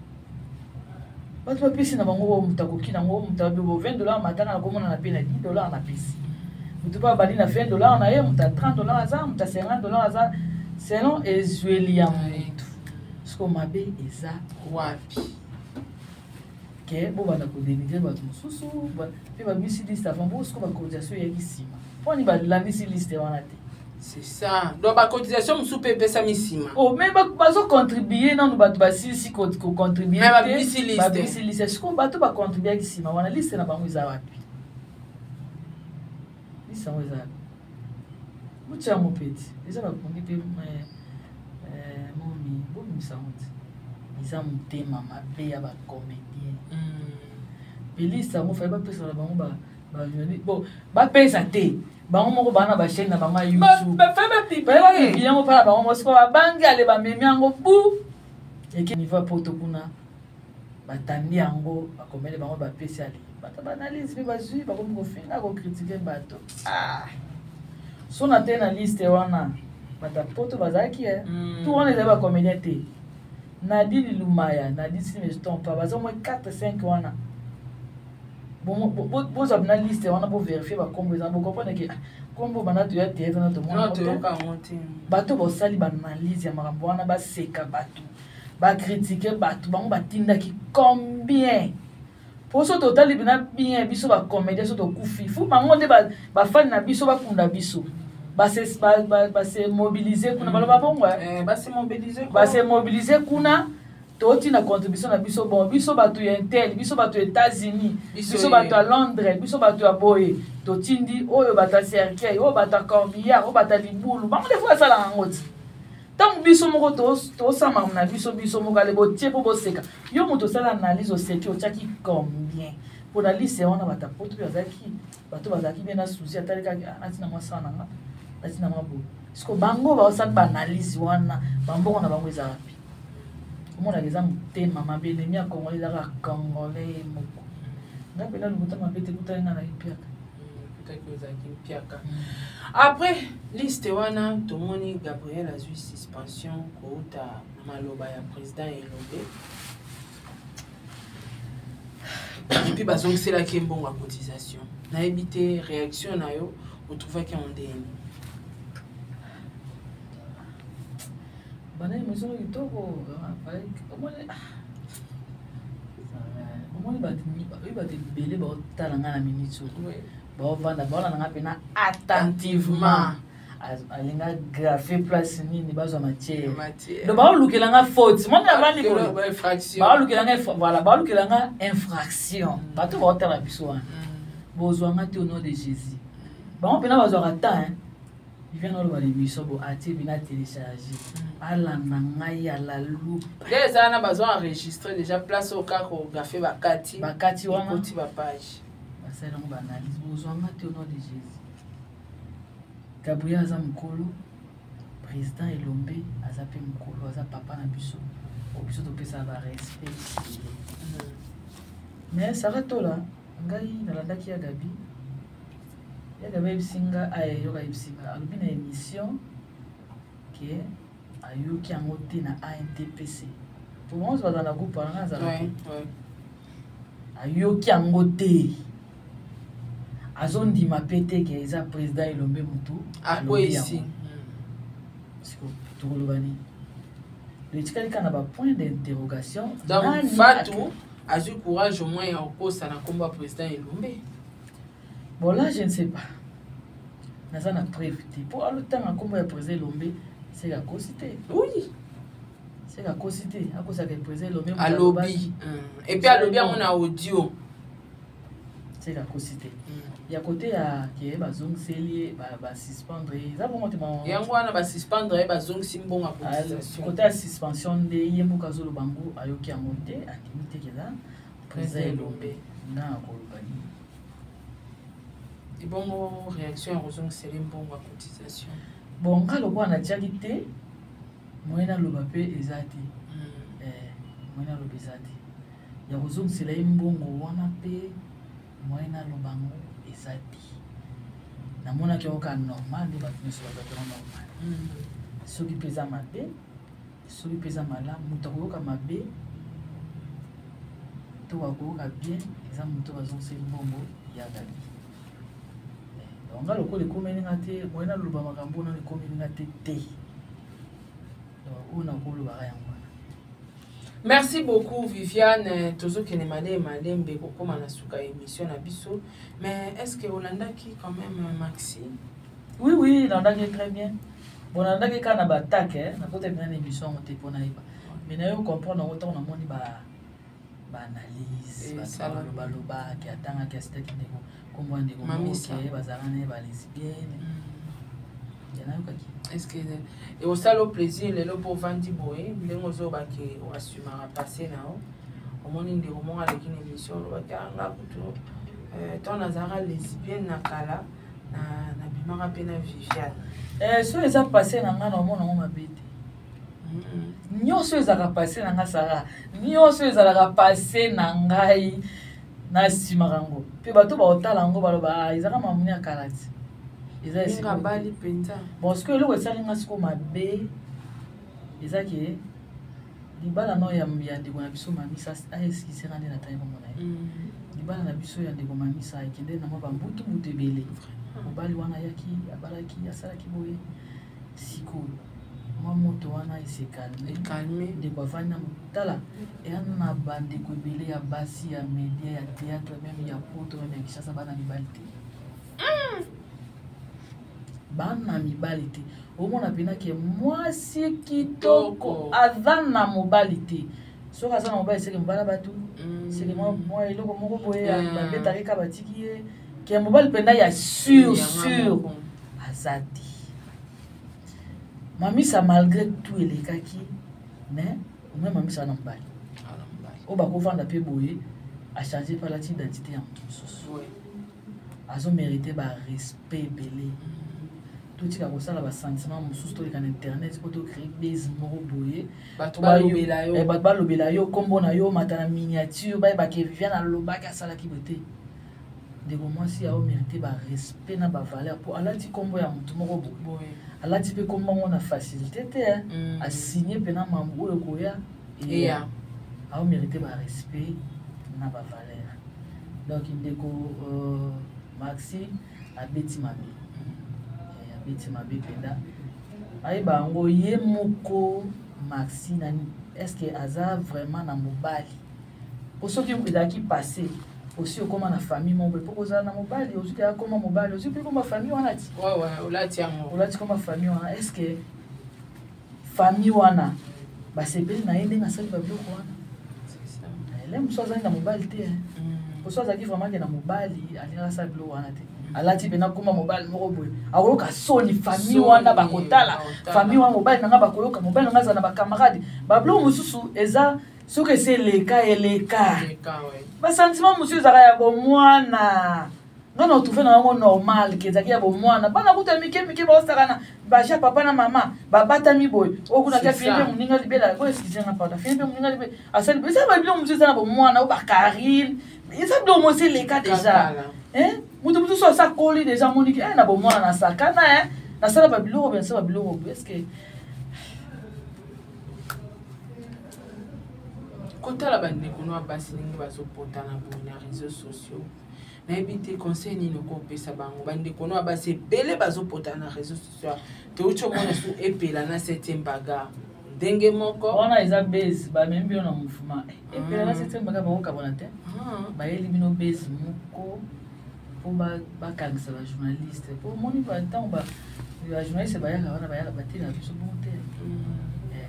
bato bapesi na bango oyo moto akoki nango. Moto abi bo 20 $ matanga nakomona na mpe na 10 $ napesi. Moto mpe abandi na 20 $ na ye, moto ya 30 $ aza, moto ya 50 $ aza, selon ezweli ya motu. Siko mabe eza wapi? Ke bobanda kodénigrer bato mosusu mpe babimisi liste avant. Bo siko bacotisation eyaki nsima, mponi balandisi liste wana te? C'est ça, donc bacotisation mosusu mpe epesami nsima. Oh, mais bazocontribue nanu, bato basilisi kocontribue. Mais babimisi liste. Babimisi liste. Siko bato bacontribuaki nsima wana, liste na bango eza wapi? Liste yango eza wapi? Botia yango peti, eza bakundi mpe momi bobimisa yango te. Eza motema mabe ya bacomédien. Mpe liste yango fai bapesaka bango bon, bapesa te, bango moko baa na bachaîne na bango ya YouTube. Bafe bapublier bapublie yango mpona bango moko. Sikoyo babangi ale, bamemi yango bu eke niveau ya Poto kuna, batandi yango, bakomele bango, bapesi ale bato baanalyse mpe bazwi, bakomi kofinga, kocritiquer bato. Ah. So na te na liste wana bato ya Poto bazalaki e tu wana ezali bacomédien te. Nadine Lumaya, Nadine, si je trompe pas, baza moins 4 5 wana. Bozwa na liste wana, bovérifier bakombo eza, bocomprendre ke kombo banda toya théâtre na tomona. Toyoka yango te. Bato bosali baanalyse ya makambo wana, baseka bato, bacritiquer bato, bango batindaki combien? Po so totali mpena bien, biso bacomédien, so tokufi, fu bango nde bafani na biso bakunda biso. Base mobiliser kuna, baloba bongo. Base mobiliser. Base mobiliser kuna, totina contribution na biso. Bon, biso bato ya intel, biso bato ya États-Unis, biso bato ya Londres, biso bato ya boye, totindi oyo, bato ya cercueil oyo, bato ya corbillard oyo, bato ya libulu. Bango nde fo basalaka yango ti ntango biso moko tosala na biso, biso moko ale botie mpo boseka. Yo moto osala analyse, oseki, otiaki combien mpo na liste wana? Bato Poto mpe bazalaki, bato bazalaki bien na Suzi atali kaka natina mwa sa na nga, natina mwa boye. Siko bango baosali baanalyse wana, bambongo na bango eza wapi? Omonaka eza motema mabe. Ennemi ya Congolais ezaka Congolais moko. Ngai mpena lokuta mabe te, kutani nga na ye mpiaka. Kutaki ozalaki mpiaka. Après liste wana, tomoni Gabriel azwi suspension kouta na maloba ya président Elombe, et puis bazongiselaki mbongo ya cotisation. Nayebi te réaction na yo, otrouvaki yango ndeni? Bana émission kitoko. Omoni bato oyo, bato ebele baotala ngai na minute oyo, baovanda, baolanda ngai mpena attentivement. Alinga grave place nini bazwa matière. Donc baolukela nga faute, moni navandi boye, baolukela nga, voilà, baolukela nga infraction. Bato baotala biso wana, bozwa nga te au nom de Jésus. Bango mpena bazwaka temps vient oloba l'émission, bo atie bina télécharge, alanda ngai ala loupe. Nde eza wana, bazwa enregistré déjà place oyo kaka ogafe, bakati. Bakati wana. Ekoti bapage. Basali yango baanalyse, bozwanga te au nom de Jésus. Gabriel aza mokolo, président Elombe aza mpe mokolo, aza papa na biso oyo biso topesaka barespect. Mais Sara Tola, ngai nalandaki ya Gabi, ya Gabi ayebisi nga, ayoka, ayebisi nga, alobi na émission ke ayoki yango te na ANTPC. Po bango bazala na groupe wana, nga azala te. Ayoki yango te, azondima mpe te ke eza président Elombe motu. Akwesi. Tokoloba nini? Etikali kaka na bapoint d'interrogation. Donc Fatu azwi courage au moins ya kokosa na nkombo ya président Elombe. Bon, là je ne sais pas, naza na preuve te mpo alotanga nkombo ya président Elombe, seke akosi te. Seke akosi te, akosaka président Elombe. Alobi, et puis alobi yango na audio. Seke akosi te. Ya kote ya ke bazongiseli ye, basuspendre ye, eza bongo te? Yango wana basuspendre ye, bazongisi mbongo ya cotisation. Kote ya suspension nde ye moko azoloba yango, ayoki yango te, andimi te ke eza président Elombe. Nga na koloba nini? Ebongo réaction ya kozongisela mbongo ya cotisation? Bon, nga lokola natiaki te, moyen naloba mpe eza te. Moyen naloba eza te ya kozongisela ye mbongo wana, mpe moyen naloba yango eza te. Namonaki yango kaka normal nde bato nyonso bazwaki yango normal. Soki mpe eza mabe, soki mpe eza malamu, moto akoyoka mabe to akoyoka bien, eza moto bazongiseli mbongo ya Gabi. Donc nga lokola ekomeli nga te, moyen naloba makambo nano ekomeli nga te te. Donc oyo nakolobaka yango wana. Merci beaucoup, Viviane. Tozokende malembe malembe kokóma na suka ya émission na biso, mais est ce que olandaki quand même Maxi? Oui, nalandaki très bien. Bon, nalandaki kaka na batake, nakota mpena na émission yango te mpo nayeba, mais nayo comprendre yango ntango namoni ba baanalyse, bato balobalobaki, atangaki, asitaki ndeko, kombo ya ndeko moke bazalaka na ye balesbienne, ya nayokaki. Est ce que ekosala o plaisir lelo mpo ovandi boye ndenge ozobake oassumaka passé na yo, omoni ndeko moko aleki na émission, olobaki anga kutu ntango nazalaka lesbienne na kala, nabimaka mpe na Viviane? So eza passé na ngai, na omona yango mabe te. Nyonso ezalaka passé na ngai, Sara, nyonso ezalaka passé na ngai, nasimaka yango mpe bato baotala yango baloba ezalaka mamuni ya kala ti. Eza bali mpenza. Bon, sikoyo eloko esali nga sikoyo mabe eza ke libala no ya ndeko na biso Mamisa, aexcuser nde natali kombo na ye, libala na biso ya ndeko Mamisa ekende na mwa bambutu mbutu ebele. Mobali wana ayaki, abalaki, asalaki boye, sikoyo mwa moto wana esecalmer, ndeko avandi na tala eya na bandeko ebele ya basi ya média, ya théâtre, même ya poto, même ya Kinshasa, bana mibali te, bana mibali te. Omona mpena ke mwasi kitoko aza na mobali te. Soki aza na mobali, seke mobali bato, seke mwa eloko moko boye babetaki ka batiki ye, ke mobali mpenza ya sûr sûr aza te. Mamisa, malgré tout elekaki, mais omoi Mamisa na mobali oyo bakovanda mpe boye, achange mpe, alati identité ya moto mosusu, azomérite barespect ebele. Totika kosala basentiment mosusu, toleka na internet mpo tocrée base moko boye. Bato balobela yo. Bato balobela yo, nkombo na yo mata na miniature, bayebake Viviane alobaki, asalaki boye te. Ndeko mwasi aomérite barespect na bavaleur mpo alati nkombo ya motu moko boye, alati mpe nkombo yango na facilité te, asigne mpena mambo oyo koya eya. Aomérite barespect na bavaleur. Donc ndeko Maxi abeti mabe, abeti mabe mpenza. Ayeba yango ye moko Maxi nani, est ce que aza vraiment na mobali? Po soki ezalaki passé, osi okóma na famille moko boye, mpo kozala na mobali, ozwi kaka koma mobali, ozwi mpe koma famille wana ti. Olati yango. Olati koma famille wana. Est ce que famille wana basepeli na ye ndenge asali babiloko wana? Ele mosu azali na mobali te. Poso azalaki vraiment ke na mobali, alingaka asala biloko wana te. Alati mpena koma mobali moko boye, akoyoka soni. Famille wana bakotala, famille wana, mobali na nga bakoyoka, mobali na nga azala na bacamarade. Babiloko mosusu eza soki esi eleka, eleka. Basentiment mosusu ezalaka ya bomwana. Nga na otrouve na yango normal ke ezalaki ya bomwana. Bana kuta mike mike baosaka na baja, papa na mama babatami boye, oyo kuna tia fini mpe moninga libela oyo, excuse nga, pardon, fini mpe moninga libela asali. Eza babiloko mosusu eza na bomwana oyo bakarine, eza biloko mosusu eleka déjà. Moto mosusu asa koli déjà, amoniki na bomwana nasakana, nasala babiloko boye, nasala babiloko boye, est ce que Kotala bandeko no ya basi ndenge bazopotana boye na réseaux sociaux, nayebi te conseil nini okopesa bango. Bandeko no ya basi ebele bazopotana na réseaux sociaux, touti omona su Epela na septième bagarre ndenge moko. Wana eza base, bamemi bino na mouvement. Epela na septième bagarre bakokabona te. Bayeli bino base moko mpo bakangisa bajournaliste, mpo omoni ntango bajournaliste bayaka wana, bayaka batela biso bongo te.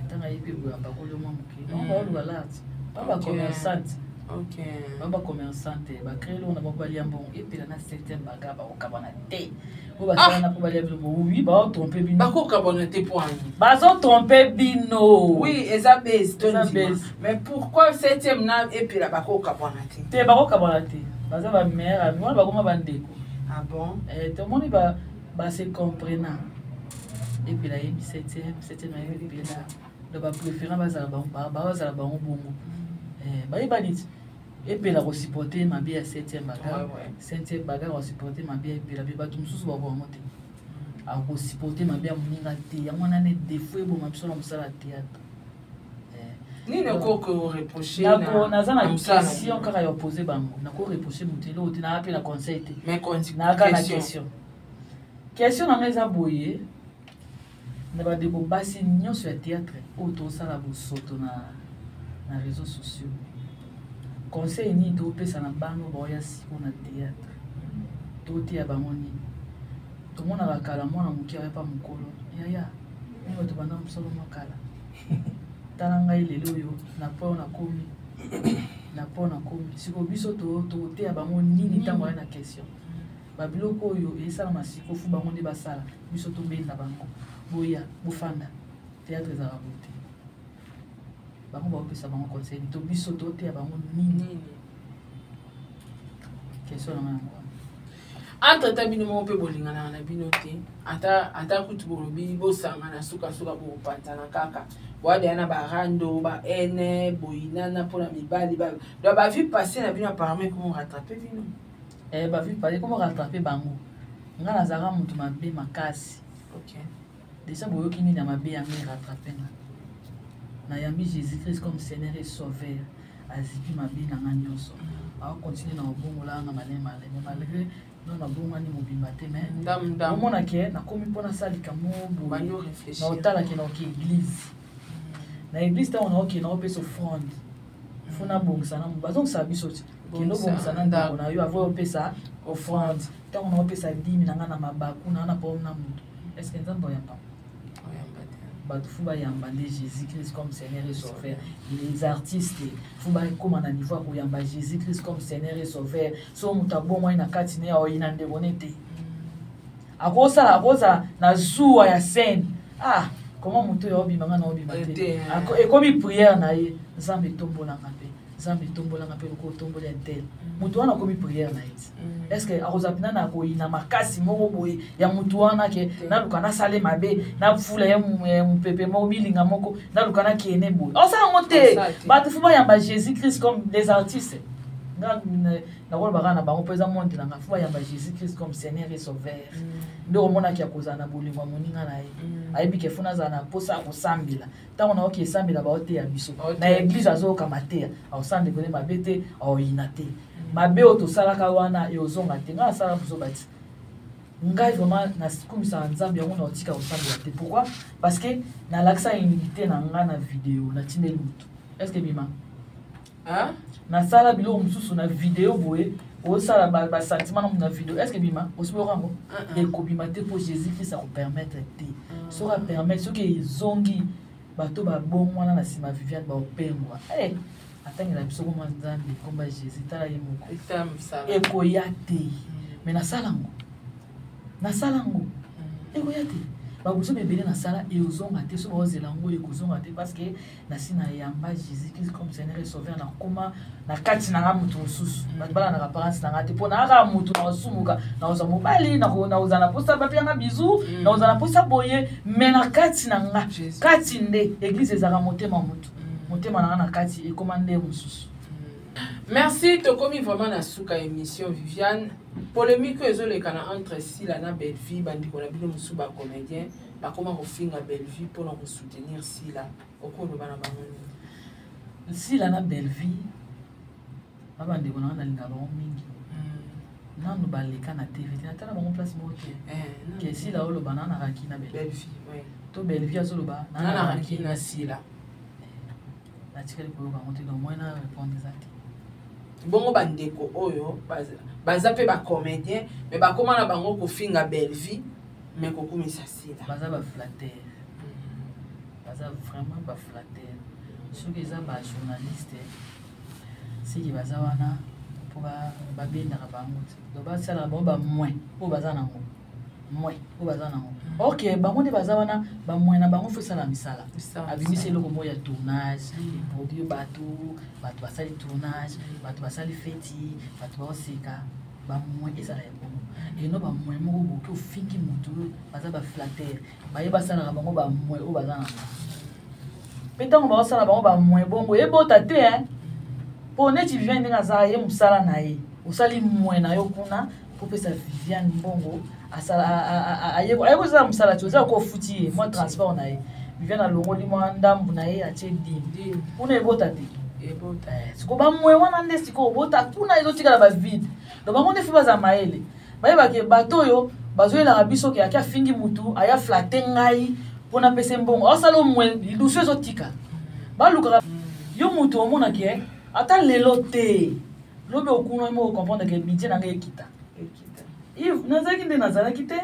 Ntango ayebi boye, apakoli mwa moke, donc baoluka lart ba bacommerçante. Bango bacommerçant te, bacrée eloko na bango, balia mbongo. Epela na septième bagarre bakokabana te. Oyo basala na mpo balia biloko, oui, baotrompe bino. Bakokabana te mpo ani? Bazotrompe bino. Oui, eza base. Tondima, mais pourquoi septième na Epela bakokabwana te? Te, bakokabana te. Baza bameilleur ami wana, bakoma bandeko. Ah bon? Eh, tomoni base comprena. Epela ayebi septième, septième ayebi Epela. Donc bapréférant bazala bango bongo, bayeba niti Epela kosupporte mabe ya septième bagarre, septième bagarre kosupporte mabe ya Epela. Mpe bato mosusu bakoyango te, akosupporte mabe ya moninga te. Yango wana ne défaut eboma biso na mosala ya théâtre. Nini okoki koreproche? Naza na question kaka ya opose bango. Nakoreproche moto eloko te, naa mpe na conseil te, naaka na question. Question na ngai eza boye: na bandeko basi nyonso ya théâtre oyo tosala bosoto na réseaux sociaux, conseil nini topesa na bano baoya siko na théâtre? Toteya bango nini? Tomonaka kala, mwana moke aya pa mokolo: "Yaya, nini, bato banda mosolo mwa kala, tala ngai lelo oyo na po nakomi, na po nakomi sikoyo." Biso toteya bango nini ntango aya na question? Babiloko oyo esalama siko, fu bango nde basala. Biso tobenda bango: "Boya, bofanda, théâtre ezalaka boye te." Bango baopesa bango conseil to biso toteya bango nini? Question na nga yango wana. Entre ata bino moko mpe bolinganaka na bino te, ata kutu bolobi bosangana, sukasuka bokopanzana kaka. Boadeya na barando, baene boyinana mpona mibali. Donc bavie passé na bino apparemment ekomo rattrape bino. Eh, bavie passé ekomo rattrape bango. Nga nazalaka moto mabe makasi. Déjà boyoki nini ya mabe yango erattrape nga? Nayambi Jésus Christ comme Seigneur et Sauveur, azipi mabe na nga nyonso. Aocontinue na kobongola nga maleme maleme, malgré no nabongwani mobimba te, mais omona ke nakomi mpo nasala likambo boye, naotalake naoki église. Na église, ntango naokende, naopesa offrande, fo nabongisa na bazongisaka biso ti kende obongisa na ndako na yo avant opesa offrande. Ntango naopesa dîme na nga na mabaku na nga na problème na moto, est ce que Nzambe oyamba? Bato fu bayamba nde Jésus Christ comme Seigneur et Sauveur. Les artistes fu bakóma na niveau ya koyamba Jésus Christ comme Seigneur et Sauveur. So moto abongwani na kati na ye, aoyina ndeko ne te. Akosala, akozala na zuwa ya scène: "Ah, comment moto oyo aobima, nga na obima te?" Ekomi prière na ye: "Nzambe etombolanga mpe, Nzambe etombolanga mpe lokola otomboli un tel." Moto wana akomi prière na ye ti. Est ce que akozala mpena na koyina makasi moko boye ya motu wana ke naluka nasale mabe, nafula ye mopepe moko, bilinga moko, naluka nakende boye? Osala yango te. Bato fo bayamba Jésus Christ comme des artistes. Nga nakoloba kaka na bango, mpo eza monde na nga, fo bayamba Jésus Christ comme Seigneur et Sauveur. Nde omonaki akozala na bolingo ya moninga na ye. Ayebi ke fo nazala na mposa ya kosambela. Ntango naoki esambela, baoteya biso na église, azoyoka mateya, aosala ndeko nde mabe te, aoyina te. Mabe oyo tosalaka wana eozonga te. Ngai nasala biso bati, ngai vraiment nakumisaka Nzambe. Yango naotika kosambela te. Pourquoi? Parce que nalakisa unité na ngai na video, natindeli motu. Est ce que bima nasala biloko mosusu na video boye, osala basentiment na moto na video, est ce que bima osiboyoka yango? Ekobima te, mpo Jésus Christ akopermettre te. Soki apermettre, soki ezongi, bato babongwana na nsima Viviane baopengwa. Atangela biso koma Nzambe, komba Jésus, tala ye moko, ekoya te. Mais nasala yango, nasala yango, ekoya te. Babuso ebele nasala eozonga te. So baozela yango, ekozonga te, parce que nasi nayamba Jésus Christ comme Seigneur et Sauveur. Nakoma na kati na nga moto mosusu. Bato balandaka apparence na nga te, mpo na kaka moto naosumuka, nakozwa mobali, nakozala na posa bapianga bizu, nakozala na posa boye, mais na kati na nga, kati nde église ezalaka, motema motu, motema na nga na kati ekoma nde mosusu. Merci. Tokomi vraiment na suka émission. Viviane, polémique oyo ezoleka na entre Sila na Bellevie, bandeko na bino mosusu bacomédien bakoma kofinga Bellevie mpona kosoutenir Sila, okoloba na bango nini? Sila na Bellevie, babandeko na nga, nalingaka bango mingi. Nanu baleka na TV te, natala bango place moko te. Ke Sila oloba na naraki na Bellevie, to Bellevie azoloba na naraki na Sila. Natikali koyoka yango te, donc moyen na répondre eza te. Bongo bandeko oyo baza mpe bacomédien, mais bakóma na bango kofinga Bellevie mais kokumisa Sila? Baza baflatter, baza vraiment baflatter. Soki eza bajournaliste, Siki baza wana mpo babendaka bango te, donc basalaka bango bamoin oyo baza nango, moin oyo baza nango. Ok, bango nde baza wana, bamoin na bango fo esala misala. Abimisi eloko moko ya tournage, eproduire bato, bato basali tournage, bato basali feti, bato baoseka, bamoin ezala ya bongo. Eno bamoin moko boki ofingi motu, baza baflatter, baye basalaka bango bamoin oyo baza nango. Mpe ntango baosala bango bamoin bongo, ebota te mpo neti Viviane ndenge aza, ye mosala na ye, osali moin na yo kuna mpo opesa Viviane mbongo, aye kozala mosala ti oza kofuti ye mwa transport na ye. Viviane alongoli mwa ndambu na ye, atie dime kuna, ebota te. Sikoyo bamoin wana nde sikoyo obota kuna, ezotikala bavide. Donc bango nde fo bazala mayele, bayebake bato oyo bazoyelaka biso ke ake afingi mutu, aya flatter ngai mpo napesa mbongo, aosala omwe lidusu ezotika. Balukaka yo mutu omonake ata lelo te, lobi okuna mo comprendre ke budget na ngai ekita. Yves, nazalaki nde nazalaki te,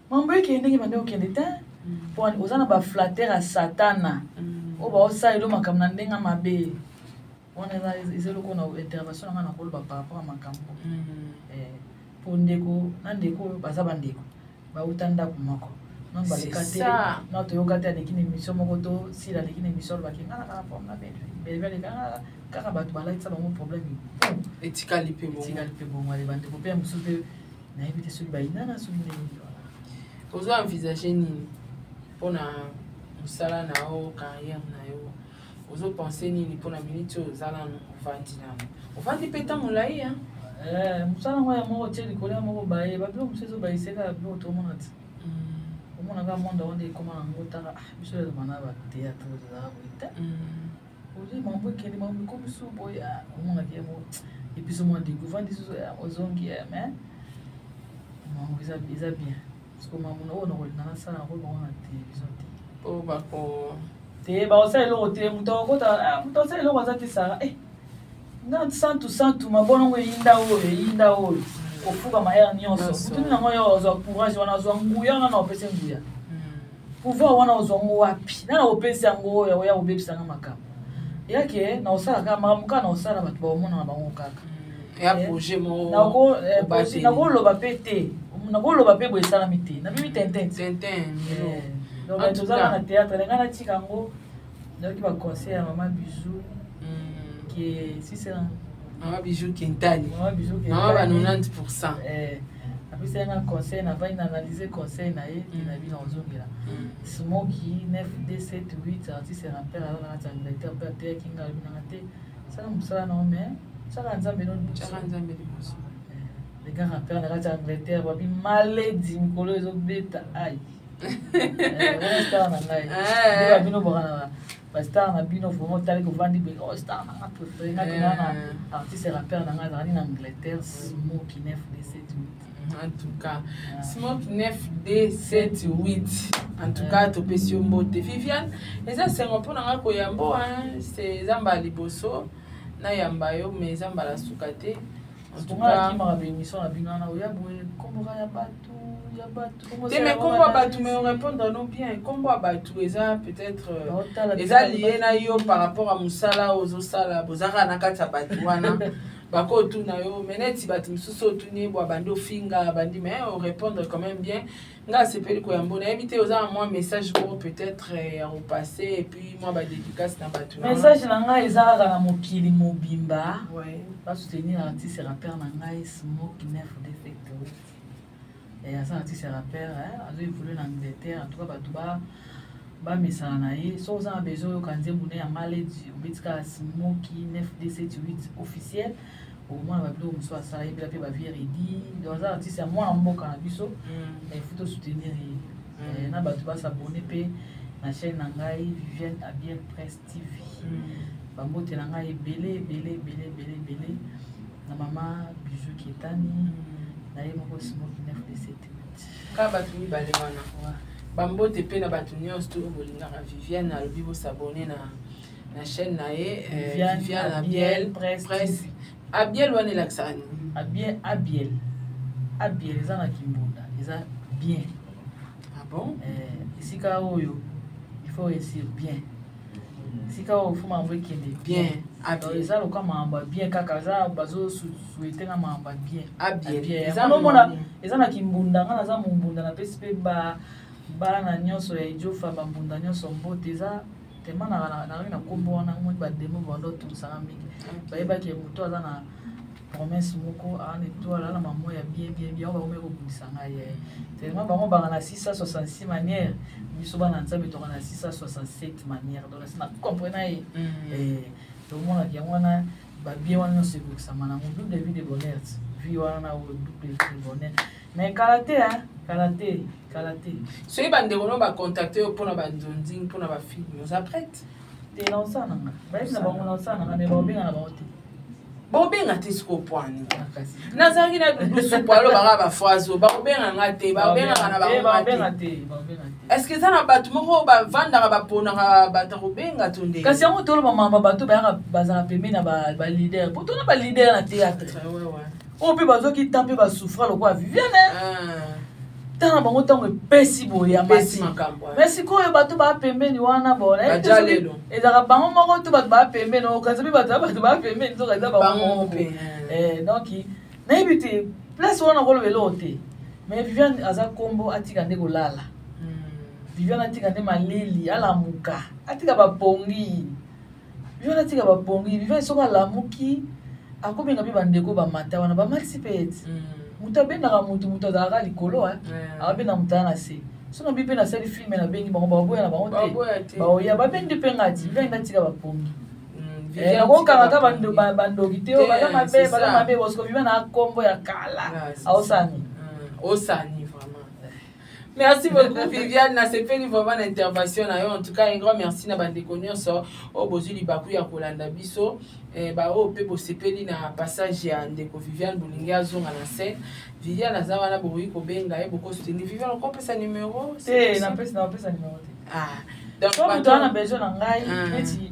mambo ekende ndenge bande okende te, mpo oza na baflatter ya satana oyo baosalela makambo na ndenge mabe wana. Eza eloko na intervention na ngai na koloba par rapport ya makambo, mpo ndeko na ndeko oyo baza bandeko, bauta ndako moko, nano baleka te, na toyoka te aleki na émission moko to sila aleki na émission alobaki nga na kaka problème na Bellevue, aleka kaka bato balatisa bango problème. Etikali mpe bongo. Etikali mpe bongo. Ale, bandeko mpe ya mosusu mpe nayebi te soki bayinana, soki ndenge wana. Ozo envisage nini mpona mosala na yo, carrière na yo? Ozopense nini mpona minute oyo oza nanu, ovandi nanu, ovandi mpe ta molai? Mosala ngo ya moko tie likolo ya moko, baye babiloko mosusu ezobayiseka biloko tomona ti omonaka monde yango nde ekoma nango. Tala biso ezoma na bathéâtre, ezalaka boye te. Ozwi mambo ekende, mambo ekomi su boye, omonaki ye moko epuis omona découvrir susu ozongi. Mais mambo eza bien, parce que mambo oyo nakolinga nasala, nakolobango na télévision te. Po bako Te, bakosala eloko te. Moto akokota, moto asala eloko aza te. Sara, nga santu santu mabonongo eyinda oyo, eyinda oyo kofukama ere nyonso, mutuni nango yo ozwa courage wana, ozwa nguya wana, na opesi nguya, pouvoir wana ozwa ngo wapi? Nana opesi yango oyo oya kobebisanga makambo yake na osala kaka makambo kaka na osala, bato baomona na bango kaka. Ya projet moko. Nakoloba mpe te, nakoloba mpe boye esalami te, nabimi tintin. Tintin. Donc tozala na théâtre, ngai natika yango, nayoki baconseil ya mama Bijou ke si c'est Mama Bijou Kentali. Mama Bijou. Mama ba 90. Apesi nga conseil, navandi na analyse conseil na ye te, na bino ozongela Smoki 9 d 7 8, artiste rappeur, aza na kati ya Angleterre, mpe ateyaki nga, alobi nanga te, sala mosala na yo, mais tiaka Nzambe no liboso. Tiaka Nzambe liboso. Les gars rappeur na kati ya Angleterre babi maledi mikolo ezobeta ai wana star na ngai nde babino boka na bastar na bino. Vraiment, otali kovandi boye, oh, star nanga préféré nga mpena na artiste rappeur na ngai azalaki na Angleterre, Smoki 9 d 7 8. En tout cas, Smoke 9 d 7 8, en tout cas topesi yo mbote. Viviane, eza sengo mpo na nga koyambo. Eza mbala liboso nayamba yo, mais eza mbala suka te. Nga nakimaka baémission na bino wana, oya boye, komboka ya bato, ya bato. Te, mais kombo ya bato, mais orépondre no bien. Kombo ya bato eza peut-être eza lié na yo par rapport à mosala oyo ozosala. Bozalaka na kati ya bato wana, bakotuna yo, mais neti bato mosusu otuni bwa bandi ofinga bandi, mais orépondre quand même bien. Nga asepeli koyambo. Nayebi te, oza na mwa message moko peut-être ya kopasse, et puis mwa badédicace na bato? Message na ngai eza kaka na mokili mobimba, basoutenir artiste rappeur na ngai Smoke 9 Defectory. Aza artiste rappeur, azo évolue na Angleterre. En tout cas, bato bamesana na ye. So oza na besoin oyoka nzembo ne ya maledi, obeti kaka Smoki 9 d 7 8 officiel, okomona babiloko mosusu asala, yebela mpe bavie redi. Donc aza artiste ya mwana mboka na biso, il faut tosoutenir ye. Na bato basabone mpe na chaîne na ngai, Viviane Abiel Presse TV. Bambote na ngai ebele ebele ebele ebele ebele na mama Bijou Kietani, na ye moko Smoki 9 d 7. Kaka bato mibale wana, bambote mpe na bato nyonso to oyo bolingaka Viviane. Alobi bosabone na chaîne na ye, Viviane Abiel Presse. Abiel wana elakisaka nini? Abiel, Abiel, Abiel eza na kimbunda, eza bien. Ah bon? Esika oyo il faut réussir bien, esika oyo fo makambo ekende bien. Eza loka makambo ya bien kaka, eza bazosouhaiter nga makambo ya bien. Ah, bien. Bien. Eza Omona nini? Eza na kimbunda, nga naza mombunda, napesi mpe bana nyonso ya Idiofa, bambunda nyonso mbote. Eza tema nazalaki na nkombo wana, omoni bademo bando otungisaka mingi, bayebaki moto aza na promesse moko, aa na étoile, aa na mamo ya bien bien bien, oyo bakomaki kobundisa ngai ye tellement bango baka na 666 manière, biso bana Nzambe toka na 667 manière. Donc nasi na comprena ye. Tomonaki yango wana, babien wana nyonso ekokisama nango, double vie de bonheur, vie wana na oyo double vie de bonheur, mais kala te, hein, kala te, kala te. Soki bandeko no bacontacte yo mpona banzonzing, mpona bafilm, oza prête? Te, na osala nanga, bayebi na bango, na osala nanga, mais baobenga na bango te. Bobenga te sikoyo pwani? Kasi Nazalaki na Dudu Supu, alobaka baphrase oyo, bakobenga nga te, babengaka na bango nga te. Baobenga te, baobenga te. Est ce que eza na bato moko bavandaka, baponaka bato kobenga to ndenge? Kasi yango toloba mamba, bato bayaka, bazala pembeni na baleader, po tona baleader na théâtre oyo mpe bazwaki temps mpe basouffra lokola Viviane. Ntango na bango, ntango epesi boye ya Epesi masi makambo. Mais sikoyo bato baa pembeni wana, bon, nayebi te Baja soki lelo. Ezalaka bango moko to bato baa pembeni, okanisa mpe bato baa pembeni, soki eza bango Bango moko. mpe. Donc nayebi te place wana koloba eloko te, mais Viviane aza nkombo, atika nde kolala. Viviane atika nde malili, alamuka, atika bapongi. Viviane atika bapongi. Viviane soki alamuki, akobenga mpe bandeko bamata wana, bamatisi mpe ete moto abendaka motu, moto azalaka likolo, abenga moto aya na se. So nabi mpe nasali film, nabengi bango, baboya na bango te. Baboya te. Baoya, babendi mpe ngati. Viviane nde atika bapongi. Viviane Nakokanga tika ata bapongi. bandoki te oyo baza Te, mabe, c'est baza ça. mabe, parce que Viviane na kombo ya kala. Ah, c'est Aosani. Osani vraiment. Merci beaucoup Viviane, nasepeli vraiment na intervention na yo. En tout cas, un grand merci na bandeko nyonso oyo bozwi libaku ya kolanda biso. Baoyo mpe bosepeli na passage ya ndeko Viviane, bolingi azonga na scène. Viviane aza wana, bokoki kobenga ye, bokosoutenir Viviane. Okopesa numéro? C'est Te. possible? Napesa numéro te. Ah, donc So moto bato wana besoin na ngai, neti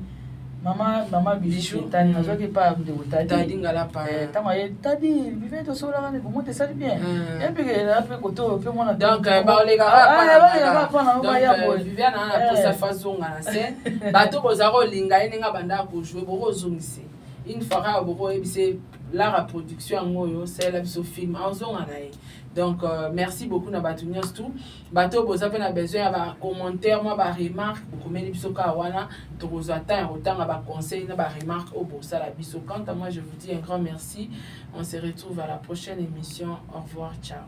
mama Bijou Bijou. Etani, nazwaki epa ndeko Tadi Tadi. Ngalapa. Ntango aye Tadi, Viviane, tosolaka nde bomoto esali bien, epeke na mpe kote oyo mpe mwana. Donc baolekaka. Balekaka mpana Donc baya boye. Viviane ana posa fa zonga na scène. Bato bozala kolinga ye ndenge abandaka kojouer, bokozongise une fois kaka, bokoyebise lara production yango oyo osalela biso film, azonga na ye. Donc merci beaucoup na bato nyonso tu, bato oyo boza mpe na besoin ya bacommentaire, mwa baremarque, bokomeli biso kaka wana, tokozwa temps ya kotanga baconseil na baremarque oyo bosala biso. Quant à moi, je vous dis un grand merci, on se retrouve à la prochaine émission. Au revoir, ciao.